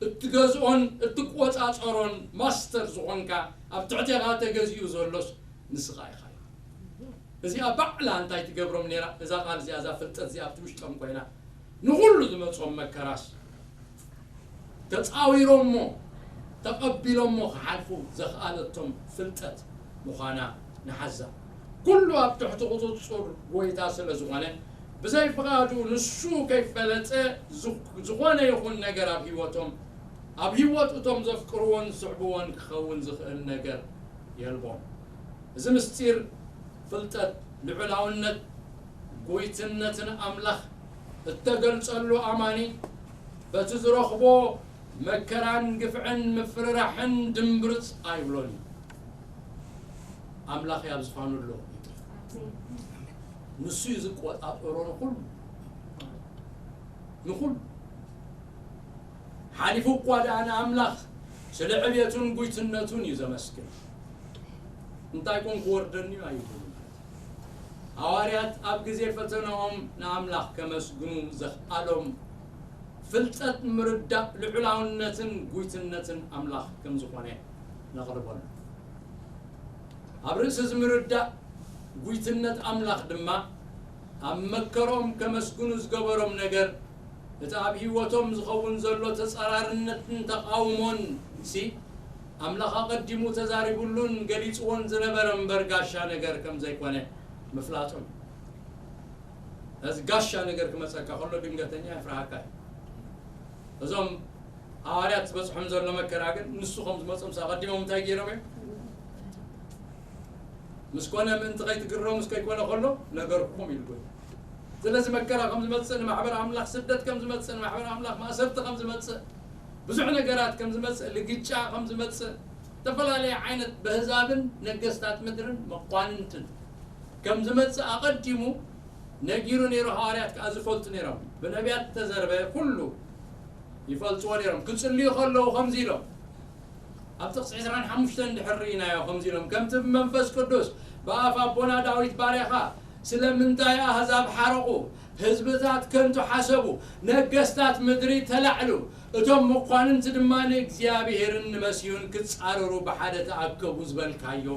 እትገዝኦን እትቆጻጸሮን ማስተር ዝኾንካ፣ ኣብ ትሕቴኻ ተገዚኡ ዘሎስ ንስኻ ኢኻ። እዚኣ ባዕላ እንታይ ትገብሮም ነይራ? እዛ ቃል እዚኣ፣ እዛ ፍልጠት እዚኣ ኣብቲ ውሽጦም ኮይና፣ ንኹሉ ዝመጾም መከራስ ተጻዊሮሞ፣ ተቐቢሎሞ ክሓልፉ ዘኽኣለቶም ፍልጠት ምዃና ንሓዛ። ኩሉ ኣብ ትሕቲ ቁጽጽር ጎይታ ስለ ዝኾነ፣ ብዘይ ፍቓዱ ንሱ ከይፈለጠ ዝ-፣ ዝኾነ ይኹን ነገር ኣብ ህይወቶም፣ ኣብ ህይወት እቶም ዘፍቅርዎን ዝስዕብዎን ክኸውን ዝኽእል ነገር የልቦን። እዚ ምስጢር ፍልጠት፣ ልዑላውነት፣ ጎይትነትን ኣምላኽ እተገልጸሉ ኣማኒ፣ በቲ ዝረኽቦ መከራን ግፍዕን ምፍርራሕን ድምብርጽ ኣይብሎን እዩ። ኣምላኽ ኣብ ዝፋኑ ኣሎ። ንሱ እዩ ዝቆጻጸሮ ንኹሉ። ንኹሉ። ሓሊፉ እኳ ደኣ ንኣምላኽ ስለ ዕብየቱን ጉይትነቱን እዩ ዘመስግን። እንታይ ኮን ክወርደኒ እዩ ኣይብሉን። ሃዋርያት ኣብ ግዜ ፈተናኦም ንኣምላኽ ከመስግኑ ዘኽኣሎም ፍልጠት ምርዳእ ልዑላውነትን ጉይትነትን ኣምላኽ ከም ዝኾነ ነቕርበሉ። ኣብ ርእሲ እዚ ምርዳእ ጉይትነት ኣምላኽ ድማ ኣብ መከሮም ከመስግኑ ዝገበሮም ነገር፣ እቲ ኣብ ህይወቶም ዝኸውን ዘሎ ተጻራርነትን ተቓውሞን ሲ፣ ኣምላኽ ኣቐዲሙ ተዛሪቡሉን ገሊጽዎን ዝነበረ እምበር ጋሻ ነገር ከም ዘይኮነ ምፍላጦም። እዚ ጋሻ ነገር ክመጸካ ከሎ ድንገተኛ የፍርሃካ እዩ። እዞም ሃዋርያት ዝበጽሖም ዘሎ መከራ ግን ንሱ ከም ዝመጾም ኣቐዲሞም እንታይ ገይሮም እዮም? ምስ ኮነ ምእንቲ ከይትግረሙ ምስ ከይኮነ ከሎ ነገርኩም ኢሉ ጎይታ። ስለዚ መከራ ከም ዝመጽእ ንማሕበር ኣምላኽ፣ ስደት ከም ዝመጽእ ንማሕበር ኣምላኽ፣ ማእሰርቲ ከም ዝመጽእ፣ ብዙሕ ነገራት ከም ዝመጽእ፣ ልግጫ ከም ዝመጽእ፣ ዝተፈላለየ ዓይነት በህዛብን ነገስታት ምድርን መኳንንትን ከም ዝመጽእ ኣቐዲሙ ነጊሩ ነይሩ። ሃዋርያት ከኣ ዝፈልጡ ነይሮም። ብነቢያት ዝተዘርበ ኩሉ ይፈልጥዎ ነይሮም። ክጽልዩ ከለዉ ከምዚ ኢሎም፣ ኣብ ጥቕሲ ዕስራን ሓሙሽተን እንድሕር ርኢናዮ ከምዚ ኢሎም፣ ከምቲ ብመንፈስ ቅዱስ ብኣፍ ኣቦና ዳዊት ባርያኻ፣ ስለምንታይ ኣህዛብ ሓረቑ፣ ህዝብታት ከንቱ ሓሰቡ፣ ነገስታት ምድሪ ተላዕሉ፣ እቶም መኳንንቲ ድማ ንእግዚኣብሔርን ንመሲሁን ክጻረሩ ብሓደ ተኣከቡ ዝበልካዮ፣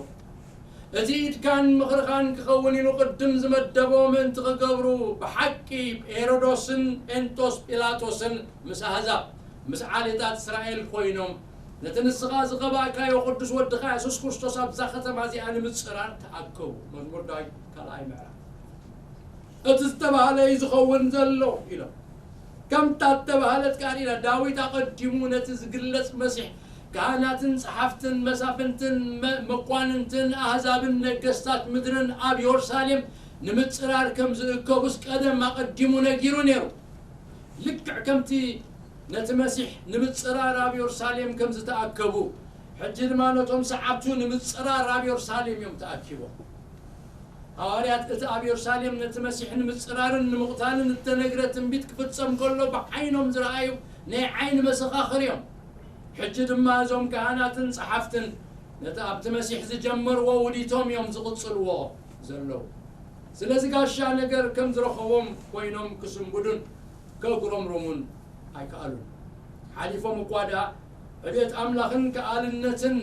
እቲ ኢድካን ምኽርኻን ክኸውን ኢሉ ቅድም ዝመደቦ ምእንቲ ክገብሩ፣ ብሓቂ ሄሮዶስን ጴንጦስ ጲላጦስን ምስ ኣህዛብ፣ ምስ ዓሌታት እስራኤል ኮይኖም፣ ነቲ ንስኻ ዝቐባእካዮ ቅዱስ ወድኻ የሱስ ክርስቶስ ኣብዛ ከተማ እዚኣ ንምጽራር ተኣከቡ። መዝሙር ዳዊት ካልኣይ ምዕራፍ። እቲ ዝተባህለ እዩ ዝኸውን ዘሎ ኢሎም። ከምታ እተባህለት ቃል ኢና። ዳዊት ኣቐዲሙ ነቲ ዝግለጽ መሲሕ፣ ካህናትን ጸሓፍትን መሳፍንትን መ-፣ መኳንንትን ኣህዛብን ነገስታት ምድርን ኣብ የሩሳሌም ንምጽራር ከም ዝእከቡስ ቀደም ኣቐዲሙ ነጊሩ ነይሩ። ልክዕ ከምቲ ነቲ መሲሕ ንምጽራር ኣብ የሩሳሌም ከም ዝተኣከቡ፣ ሕጂ ድማ ነቶም ሰዓብቱ ንምጽራር ኣብ የሩሳሌም እዮም ተኣኪቦም። ሃዋርያት እቲ ኣብ የሩሳሌም ነቲ መሲሕ ንምጽራርን ንምቕታልን እተነግረ ትንቢት ክፍጸም ከሎ ብዓይኖም ዝረኣዩ ናይ ዓይኒ መሰኻኽር እዮም። ሕጂ ድማ እዞም ካህናትን ጸሓፍትን ነቲ ኣብቲ መሲሕ ዝጀመርዎ ውዲቶም እዮም ዝቕጽልዎ ዘለዉ። ስለዚ ጋሻ ነገር ከም ዝረኸቦም ኮይኖም ክስንብዱን ከጉረምርሙን ኣይከኣሉን። ሓሊፎም እኳ ደኣ ዕቤት ኣምላኽን ከኣልነትን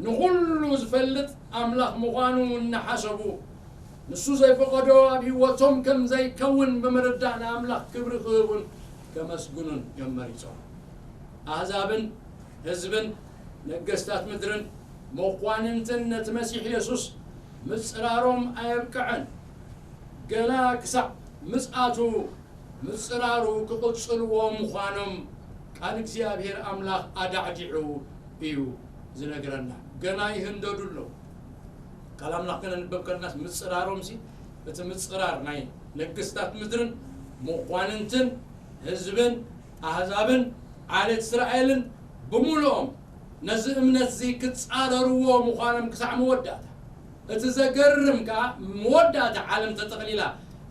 ንኹሉ ዝፈልጥ ኣምላኽ ምዃኑ እናሓሰቡ፣ ንሱ ዘይፈቐዶ ኣብ ህይወቶም ከም ዘይከውን ብምርዳእ ንኣምላኽ ክብሪ ክህቡን ከመስግኑን እዮም መሪጾም። ኣህዛብን ህዝብን ነገስታት ምድርን መኳንንትን ነቲ መሲሕ የሱስ ምጽራሮም ኣየብቅዐን። ገና ክሳዕ ምጽኣቱ ምጽራሩ ክቕጽልዎ ምዃኖም ቃል እግዚኣብሔር ኣምላኽ ኣዳዕዲዑ እዩ ዝነግረና። ገና ይህንደዱ ኣለዉ። ቃል ኣምላኽ ከነንበብ ከለናስ ምጽራሮምሲ፣ እቲ ምጽራር ናይ ነገስታት ምድርን መኳንንትን ህዝብን ኣህዛብን ዓሌት እስራኤልን ብምሉኦም ነዚ እምነት እዚ ክጻረርዎ ምዃኖም ክሳዕ መወዳእታ። እቲ ዘገርም ከኣ መወዳእታ ዓለም ተጠቕሊላ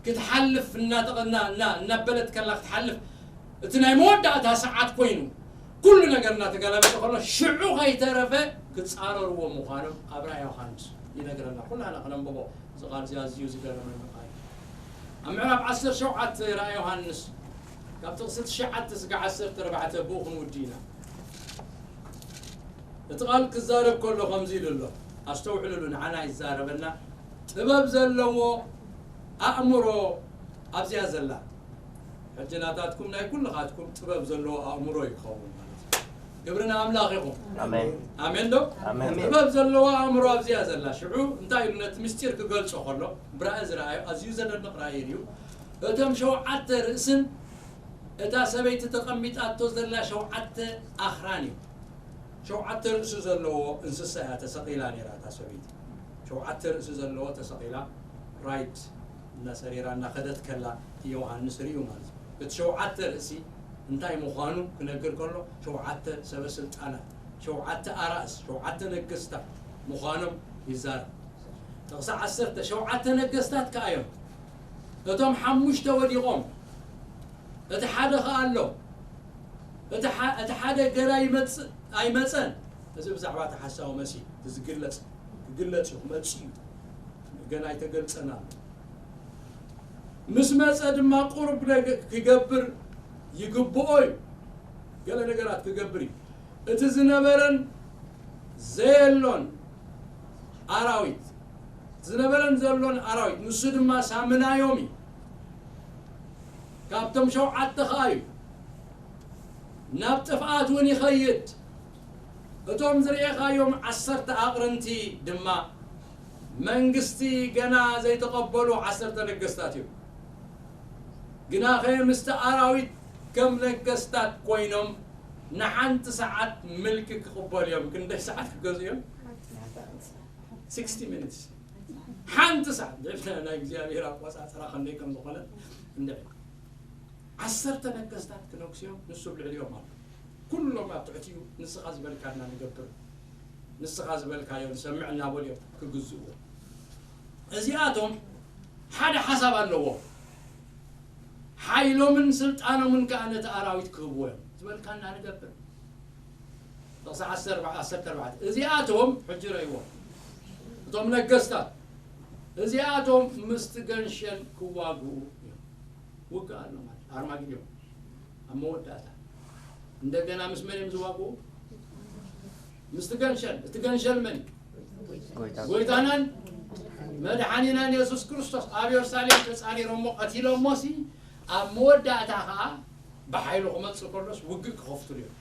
ክትሓልፍ እናተቐ-፣ እና-፣ እና-፣ እናበለት ከላ ክትሓልፍ እቲ ናይ መወዳእታ ሰዓት ኮይኑ ኩሉ ነገር እናተገላበጠ ከሎ ሽዑ ከይተረፈ ክጻረርዎ ምዃኖም ኣብ ራእይ ዮሃንስ ይነግረና። ኩላና ክነንብቦ እዚ ቃል እዚ ኣዝዩ ዝገረመኒ ቃል እዩ። ኣብ ምዕራፍ ዓሰርተ ሸውዓተ ራእይ ዮሃንስ ካብ ጥቕሲ ትሽዓተ ስጋዕ ዓሰርተ ኣርባዕተ ብኡ ክንውዲ ኢና። እቲ ቃል ክዛረብ ከሎ ከምዚ ኢሉ ኣሎ። ኣስተውዕልሉ፣ ንዓና ይዛረበና። ጥበብ ዘለዎ ኣእምሮ ኣብዚኣ ዘላ። ሕጂ ናታትኩም ናይ ኩልኻትኩም ጥበብ ዘለዎ ኣእምሮ ይኸውን ማለት እዩ። ክብሪ ንኣምላኽ ይኹን። ኣሜን። ኣሜን ዶ? ኣሜን። ጥበብ ዘለዎ ኣእምሮ ኣብዚኣ ዘላ። ሽዑ እንታይ ኢሉ ነቲ ምስጢር ክገልጾ ከሎ፣ ብራእይ ዝረኣዮ ኣዝዩ ዘደንቕ ራእይ እዩ። እቶም ሸውዓተ ርእስን እታ ሰበይቲ ተቐሚጣቶ ዘላ ሸውዓተ ኣኽራን እዩ። ሸውዓተ ርእሲ ዘለዎ እንስሳ እያ ተሰቒላ ነይራ እታ ሰበይቲ። ሸውዓተ ርእሲ ዘለዎ ተሰቒላ ራይድ እናሰሪራ እናኸደት ከላ ዮሃንስ ርእዩ ማለት እዩ። እቲ ሸውዓተ ርእሲ እንታይ ምዃኑ ክነግር ከሎ ሸውዓተ ሰበ ስልጣናት፣ ሸውዓተ ኣራእስ፣ ሸውዓተ ነገስታት ምዃኖም ይዛረብ። ጥቕሲ ዓሰርተ ሸውዓተ ነገስታት ከኣ እዮም። እቶም ሓሙሽተ ወዲቖም፣ እቲ ሓደ ኸኣ ኣሎ። እቲ ሓ-፣ እቲ ሓደ ገና ይመጽእ ኣይመጸን። እዚ ብዛዕባ እቲ ሓሳዊ መሲህ እቲ ዝግለጽ፣ ክግለጽ እዩ፣ ክመጽእ እዩ። ገና ኣይተገልጸን ኣሎ። ምስ መጸ ድማ ቁሩብ ነገ-፣ ክገብር ይግብኦ እዩ። ገለ ነገራት ክገብር እዩ። እቲ ዝነበረን ዘየሎን ኣራዊት፣ ዝነበረን ዘሎን ኣራዊት፣ ንሱ ድማ ሳምናዮም እዩ። ካብቶም ሸውዓተ ኸኣ እዩ። ናብ ጥፍኣት እውን ይኸይድ። እቶም ዝርኤኻዮም ዓሰርተ ኣቕርንቲ ድማ መንግስቲ ገና ዘይተቐበሉ ዓሰርተ ነገስታት እዮም። ግናኸ ምስቲ ኣራዊት ከም ነገስታት ኮይኖም ንሓንቲ ሰዓት ምልኪ ክቕበሉ እዮም። ክንደይ ሰዓት ክገዝኡ እዮም? ስክስቲ ሚኒትስ። ሓንቲ ሰዓት። ናይ እግዚኣብሔር ኣቆጻጽራ ከመይ ከም ዝኾነ እንድዒ። ዓሰርተ ነገስታት ክነግሱ እዮም፣ ንሱ ኣብ ልዕሊኦም ኣሎ። ኩሎም ኣብ ትሕቲኡ ንስኻ ዝበልካና ንገብር፣ ንስኻ ዝበልካዮ ንሰምዕ እናበሉ እዮም ክግዝእዎ። እዚኣቶም ሓደ ሓሳብ ኣለዎም። ሓይሎምን ስልጣኖምን ከኣ ነቲ ኣራዊት ክህብዎ እዮም። ዝበልካና ንገብር። ጥቕሲ ዓሰርተ ኣርባዕተ፣ ዓሰርተ ኣርባዕተ። እዚኣቶም፣ ሕጂ ረእይዎም፣ እቶም ነገስታት፣ እዚኣቶም ምስቲ ገንሸል ክዋግኡ እዮም። ውግእ ኣሎ ማለት ኣርማጌዶን ኣብ መወዳእታ። እንደገና ምስ መን እዮም ዝዋግኡ? ምስቲ ገንሸል። እቲ ገንሸል መን እዩ? ጎይታ። ጎይታናን መድሓኒናን የሱስ ክርስቶስ ኣብ የሩሳሌም ተጻሪሮሞ ቀቲሎሞሲ፣ ኣብ መወዳእታ ኸኣ ብሓይሉ ክመጽእ ከሎስ ውግእ ክኸፍትሉ እዮም።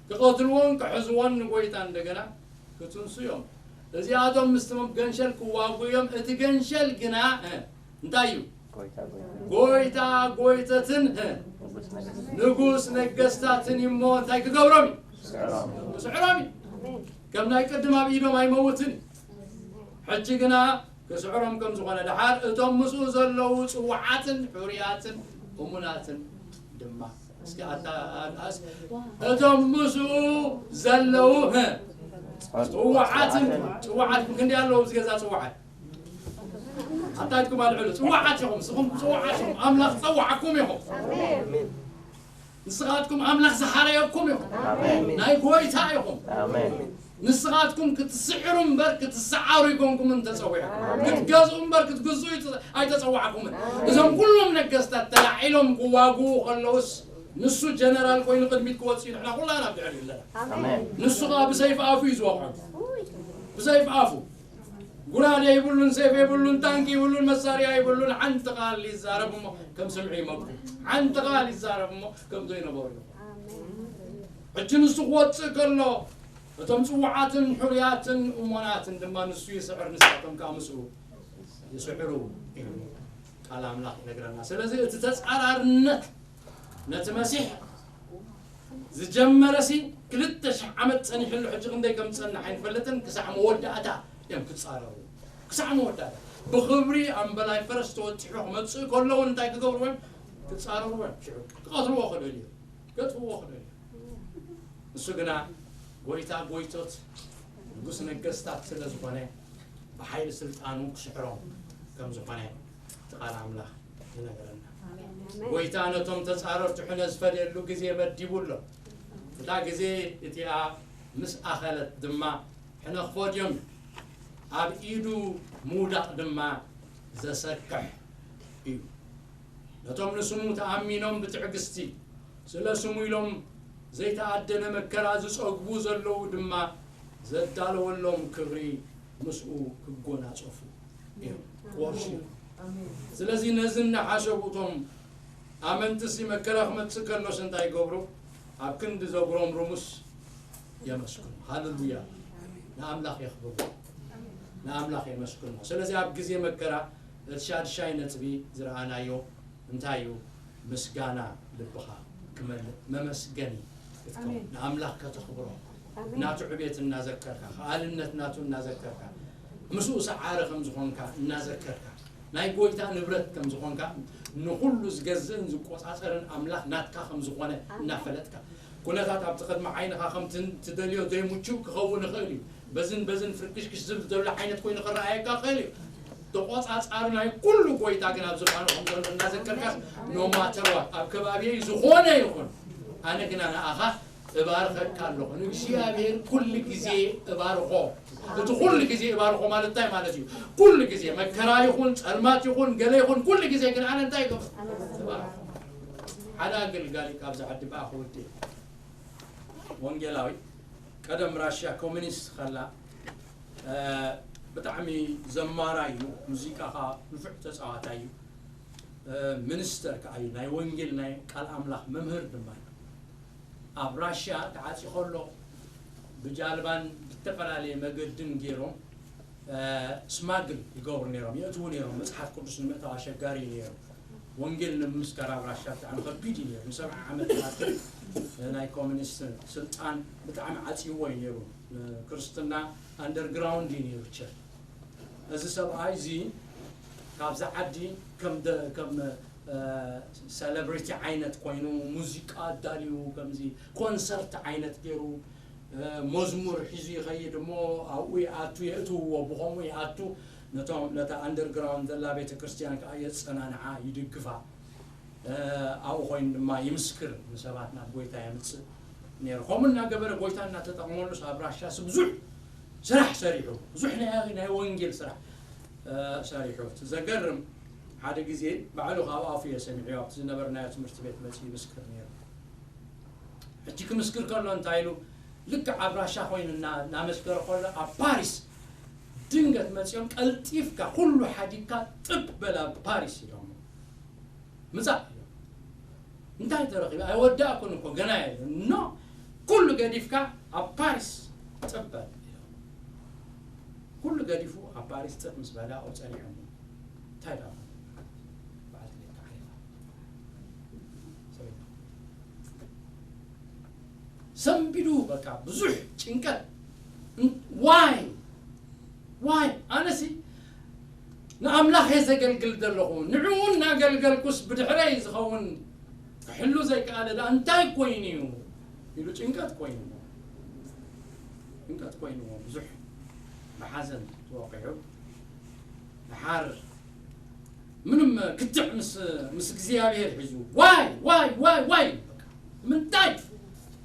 ክቐትልዎን ክሕዝዎን ንጎይታ እንደገና ክትንሱ እዮም። እዚኣቶም ምስቲ ገንሸል ክዋጉ እዮም። እቲ ገንሸል ግና፣ እ፣ እንታይ እዩ? ጎይታ፣ ጎይታ። ጎይታ ጎይተትን፣ እ፣ ንጉስ ነገስታት። ንጉስ ነገስታትን እዩ እሞ እንታይ ክገብሮም እዩ? ክስዕሮም። ክስዕሮም እዩ። ከም ናይ ቅድም ኣብ ኢዶም ኣይመውትን እዩ። ሕጂ ግና ክስዕሮም ከም ዝኾነ ደሓር እቶም ምስኡ ዘለዉ ጽዋዓትን ሕሩያትን እሙናትን ድማ። እስኪ ኣታ-፣ ኣስ-፣ እቶም ምስኡ ዘለዉ፣ እ፣ ጽዋዓትን፣ ጽዋዓት ክንደይ ኣለዉ ኣብዚ ገዛ ጽዋዓት? ኣታ ኢድኩም ኣልዕሉ። ጽዋዓት ኢኹም፣ ንስኹም ጽዋዓት ኢኹም። ኣምላኽ ጸዋዓኩም ኢኹም። ኣሜን። ንስኻትኩም ኣምላኽ ዝሓረየኩም ኢኹም። ኣሜን። ናይ ጎይታ ኢኹም። ኣሜን። ንስኻትኩም ክትስዕሩ እምበር ክትሰዓሩ ኣይኮንኩምን ተጸዊዕኩም። ክትገዝኡ እምበር ክትግዝኡ ኣይተ-፣ ኣይተጸዋዕኩምን። እዞም ኩሎም ነገስታት ተላዒሎም ክዋግኡ ከለውስ ንሱ ጀነራል ኮይኑ ቅድሚት ክወጽእ እዩ፣ ንሕና ኩላና ኣብ ድሕሪኡ ኣለና። ኣሜን። ንሱ ኸኣ ብሰይፍ ኣፉ እዩ ዝወቕዖም። ብሰይፍ ኣፉ። ጉራደ ይብሉን፣ ሰይፍ ይብሉን፣ ታንኪ ይብሉን፣ መሳርያ ይብሉን። ሓንቲ ቃል ይዛረብ እሞ ከም ስምዒ ይመኩ። ሓንቲ ቃል ይዛረብ እሞ ከም ዘይነበሩ ይኾኑ። ሕጂ ንሱ ክወጽእ ከሎ እቶም ጽዉዓትን ሕሩያትን እሞናትን ድማ ንሱ ይስዕር፣ ንሳቶም ከኣ ምስኡ ይስዕሩ ኢሉ ቃል ኣምላኽ ይነግረና። ስለዚ እቲ ተጻራርነት ነቲ መሲሕ ዝጀመረሲ ክልተ ሽሕ ዓመት ጸኒሕሉ፣ ሕጂ ክንደይ ከም ዝጸንሕ ኣይንፈልጥን። ክሳዕ መወዳእታ እዮም ክጻረሩ፣ ክሳዕ መወዳእታ። ብኽብሪ ኣብ በላይ ፈረስ ተወጢሑ ክመጽእ ከሎ እውን እንታይ ክገብርዎ እዮም? ክጻረርዎ እዮም። ሽዑ ክቐትልዎ ክደልዩ፣ ከጥፍእዎ ክደልዩ። ንሱ ግና ጎይታ ጎይቶት ንጉስ ነገስታት ስለ ዝኾነ ብሓይሊ ስልጣኑ ክስሕሮም ከም ዝኾነ እቲ ቃል ኣምላኽ ይነግረና። ጎይታ ነቶም ተጻረርቱ ሕነ ዝፈድየሉ ግዜ መዲቡ ኣሎ። እታ ግዜ እቲኣ ምስ ኣኸለት ድማ ሕነ ክፈድዮም እዩ። ኣብ ኢዱ ምውዳቕ ድማ ዘሰክሕ እዩ። ነቶም ንስሙ ተኣሚኖም ብትዕግስቲ ስለ ስሙ ኢሎም ዘይተኣደነ መከራ ዝጸግቡ ዘለዉ ድማ ዘዳለወሎም ክብሪ ምስኡ ክጎናጸፉ እዮም። ክወርሱ እዮም። ስለዚ ነዚ እናሓሰቡ እቶም ኣመንትሲ መከራ ክመጽእ ከሎስ እንታይ ይገብሩ? ኣብ ክንዲ ዘጉረምርሙስ የመስግኑ። ሃሌሉያ! ንኣምላኽ የኽብሩ። ንኣምላኽ የመስግኑ። ስለዚ ኣብ ግዜ መከራ እቲ ሻድሻይ ነጥቢ ዝረኣናዮ እንታይ እዩ? ምስጋና ልብኻ ክመልእ፣ መመስገኒ ክትከውን፣ ኣሜን። ንኣምላኽ ከተኽብሮ፣ ኣሜን። ናቱ ዕቤት እናዘከርካ፣ ከኣልነት ናቱ እናዘከርካ፣ ምስኡ ሰዓሪ ከም ዝኾንካ እናዘከርካ፣ ናይ ጎይታ ንብረት ከም ዝኾንካ፣ ንኹሉ ዝገዝእን ዝቆጻጸርን ኣምላኽ ናትካ ከም ዝኾነ ኣሜን። እናፈለጥካ፣ ኩነታት ኣብቲ ቅድሚ ዓይንኻ ከም ትን-፣ ትደልዮ ዘይምቹእ ክኸውን ይኽእል እዩ። በዝን በዝን ፍርክሽክሽ ዝብል ዘሎ ዓይነት ኮይኑ ክረኣየካ ይኽእል እዩ። ተቖጻጻሪ ናይ ኩሉ ጎይታ ግን ኣብ ዝባኑ ከም ዘሎ እናዘከርካስ፣ no matter what፣ ኣብ ከባቢየይ ዝኾነ ይኹን፣ ኣነ ግና ንኣኻ እባርኸካ ኣለኹ። ንእግዚኣብሔር ኩሉ ግዜ እባርኾ። እቲ ኩሉ ግዜ እባርኾ ማለት እንታይ ማለት እዩ? ኩሉ ግዜ መከራ ይኹን፣ ጸልማት ይኹን፣ ገለ ይኹን፣ ኩሉ ግዜ ግን ኣነ እንታይ ይገብር? እባርኾ። ሓደ ኣገልጋሊ ካብዚ ዓዲ ብኣኹ ወዲ ወንጌላዊ፣ ቀደም ራሽያ ኮሚኒስት ከላ፣ እ፣ ብጣዕሚ ዘማራይ እዩ፣ ሙዚቃ ኸኣ ንፉዕ ተጻዋታይ እዩ፣ እ፣ ሚኒስተር ከኣ እዩ፣ ናይ ወንጌል ናይ ቃል ኣምላኽ መምህር ድማ እዩ። ኣብ ራሽያ ተዓጽዩ ከሎ ብጃልባን ብተፈላለየ መገድን ገይሮም እ፣ ስማግል ይገብሩ ነይሮም፣ የእትዉ ነይሮም። መጽሓፍ ቅዱስ ንምእታው ኣሸጋሪ እዩ ነይሩ። ወንጌል ንምምስካር ኣብ ራሻ ብጣዕሚ ከቢድ እዩ ነይሩ። ንሰብዓ ዓመት ዝኣክል፣ እ፣ ናይ ኮሚኒስት ስልጣን ብጣዕሚ ዓጽይዎ እዩ ነይሩ። እ፣ ክርስትና ኣንደርግራውንድ እዩ ነይሩ ቸርች። እዚ ሰብኣይ እዚ ካብዛ ዓዲ ከም ደ-፣ ከም፣ እ፣ ሴሌብሪቲ ዓይነት ኮይኑ ሙዚቃ ኣዳልዩ ከምዚ ኮንሰርት ዓይነት ገይሩ እ፣ መዝሙር ሒዙ ይኸይድ እሞ ኣብኡ ይኣቱ፣ የእትውዎ፣ ብኸምኡ ይኣቱ። ነቶም፣ ነታ ኣንደርግራውንድ ዘላ ቤተ ክርስቲያን ከኣ የጸናንዓ፣ ይድግፋ። እ፣ ኣብኡ ኮይኑ ድማ ይምስክር፣ ንሰባት ናብ ጎይታ የምጽእ ነይሩ። ከምኡ እናገበረ ጎይታ እናተጠቕመሉስ ኣብ ራሻስ ብዙሕ ስራሕ ሰሪሑ፣ ብዙሕ ናይ፣ ናይ ወንጌል ስራሕ፣ እ፣ ሰሪሑ። እቲ ዘገርም ሓደ ግዜ ባዕሉ ካብ ኣፉ እየ ሰሚዐዮ፣ ኣብቲ ዝነበርናዮ ትምህርቲ ቤት መጺኡ ይምስክር ነይሩ። ሕጂ ክምስክር ከሎ እንታይ ኢሉ፣ ልክዕ ኣብ ራሻ ኮይኑ እና-፣ እናመስከረ ከሎ ኣብ ፓሪስ ድንገት መጺኦም ቀልጢፍካ ኩሉ ሓዲግካ ጥብ በል ኣብ ፓሪስ ኢሎም። ምጻእ ኢሎም። እንታይ ተረኺበ? ኣይወዳእኩን እኮ ገና እየ። ኖ፣ ኩሉ ገዲፍካ ኣብ ፓሪስ ጥብ በል ኢሎም። ኩሉ ገዲፉ ኣብ ፓሪስ ጥብ ምስ በለ ኣብኡ ጸኒሖም። እንታይ ደኣ በዓልቲ ቤትካ ዓሪፋ። ሰበይትኻ። ሰንቢዱ በቃ ብዙሕ ጭንቀት። ዋይ? ዋይ? ኣነሲ ንኣምላኽ እየ ዘገልግል ዘለኹ። ንዕኡ እናገልገልኩስ ብድሕረይ ዝኸውን ክሕሉ ዘይከኣለ ደኣ እንታይ ኮይኑ እዩ? ኢሉ ጭንቀት ኮይንዎ። ጭንቀት ኮይንዎ። ብዙሕ ብሓዘን ተወቒዑ። ደሓር ምንም ክትዕ ምስ፣ ምስ እግዚኣብሔር ሒዙ። ዋይ፣ ዋይ፣ ዋይ፣ ዋይ። ምንታይ?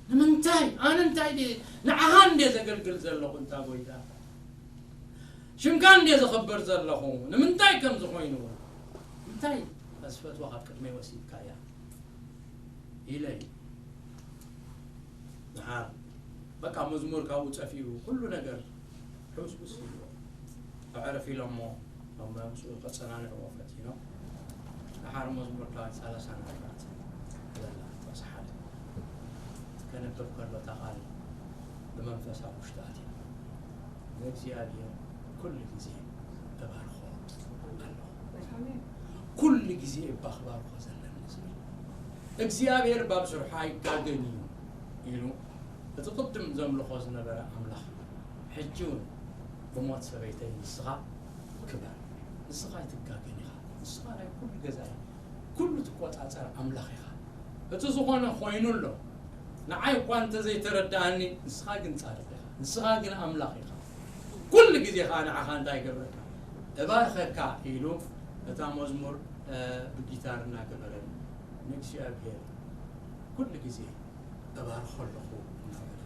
ንምንታይ ኣነ እንታይ ድየ ንዓኻ እንድየ ዘገልግል ዘለኹ እንታ ጎይታ? ሽምካ እንድየ ዘኽብር ዘለኹ ንምንታይ ከም ዝኾይኑ? እንታይ ዝፈትዋ ካብ ቅድመይ ወሲድካያ ኢለ እዩ። ንሓር በቃ መዝሙር ካብኡ ጸፊኡ ኩሉ ነገር ሕውስውስ ኢሉ ኣዕርፍ ኢሎሞ ኣብ መምስኡ ከጸናንዕዎ ፈቲኖም። ንሓር መዝሙር ዳዊት ሰላሳን ኣርባዕተን ዘላ ቁጽሪ ሓደ ከንብብ ከሎ እታ ቃል ብመንፈስ ኣብ ውሽጢ ኣትያ ንእግዚኣብሔር ኩሉ ግዜ እባርኾ ኣለኹ። ኩሉ ግዜ እባ ክባርኾ ዘለኒ ዝብል እግዚኣብሔር ባብ ስርሑ ኣይጋገን እዩ ኢሉ እቲ ቅድም ዘምልኾ ዝነበረ ኣምላኽ ሕጂ እውን ብሞት ሰበይተይ ንስኻ ክበር፣ ንስኻ ኣይትጋገን ኢኻ፣ ንስኻ ናይ ኩሉ ገዛ ኩሉ ትቆጻጸር ኣምላኽ ኢኻ። እቲ ዝኾነ ኮይኑ ኣሎ። ንዓይ እኳ እንተዘይተረድኣኒ ንስኻ ግን ጻድቕ ኢኻ፣ ንስኻ ግን ኣምላኽ ኢኻ። ኩሉ ግዜ ኸዓ ንዓኻ እንታይ ይገብረካ? እባርኸካ ኢሉ እታ መዝሙር ብጊታር እናገበረ ንእግዚኣብሔር ኩሉ ግዜ እባርኾ ኣለኹ እናበለ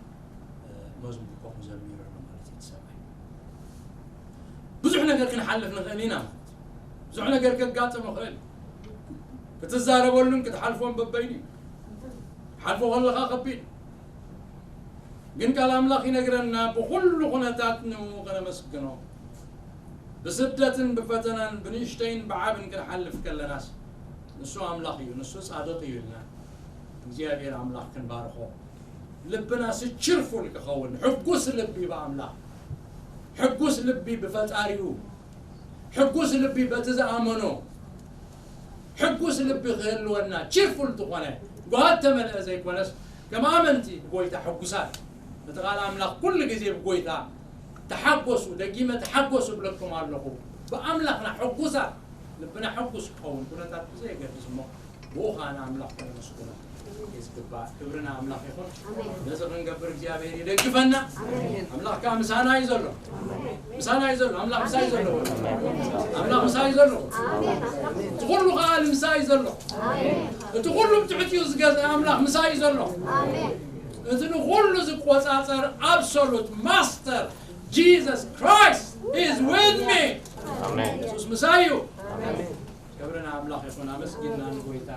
መዝሙር ከምኡ ዘሚሩ ኣሎ ማለት እዩ። እቲ ሰብኣይ ብዙሕ ነገር ክንሓልፍ ንኽእል ኢና ማለት ብዙሕ ነገር ከጋጥም ይኽእል ክትዛረበሉን ክትሓልፎን በበይኑ እዩ። ሓልፎ ከለኻ ከቢድ ግን ቃል ኣምላኽ ይነግረና ብኹሉ ኩነታት ንኡ ከነመስግኖ ብስደትን ብፈተናን ብንእሽተይን ብዓብን ክንሓልፍ ከለናስ ንሱ ኣምላኽ እዩ፣ ንሱ ጻድቕ እዩ ኢልና እግዚኣብሔር ኣምላኽ ክንባርኾ ልብና ስችርፉል ክኸውን ሕጉስ ልቢ ብኣምላኽ ሕጉስ ልቢ ብፈጣሪኡ ሕጉስ ልቢ በቲ ዝኣመኖ ሕጉስ ልቢ ክህልወና ቺርፉል ዝኾነ ጓሃት ተመልአ ዘይኮነስ ከም ኣመንቲ ብጎይታ ሕጉሳት እቲ ቃል ኣምላኽ ኩሉ ግዜ ብጎይታ ተሓጎሱ ደጊመ ተሓጎሱ ብለኩም ኣለኹ ብኣምላኽና ሕጉሳት ልብና ሕጉስ ክኸውን ኩነታት ብዘየገድስ እሞ ብኡ ከዓ ንኣምላኽ ከነመስግኖ ዝግባእ ክብሪ ንኣምላኽ ይኹን። ነዚ ክንገብር እግዚኣብሔር ይደግፈና። ኣምላኽ ከዓ ምሳና እዩ ዘሎ። ምሳና እዩ ዘሎ። ኣምላኽ ምሳ እዩ ዘሎ። ኣምላኽ ምሳ እዩ ዘሎ። እቲ ኩሉ ከዓ ምሳ እዩ ዘሎ። እቲ ኩሉ ብትሕትኡ ዝገዝአ ኣምላኽ ምሳ እዩ ዘሎ። እቲ ንኩሉ ዝቆፃፀር absolute master Jesus Christ is with me። ኣሜን። የሱስ ምሳይ እዩ። ኣሜን። ክብሪ ንኣምላኽ ይኹን። ኣመስጊንና ንጎይታ።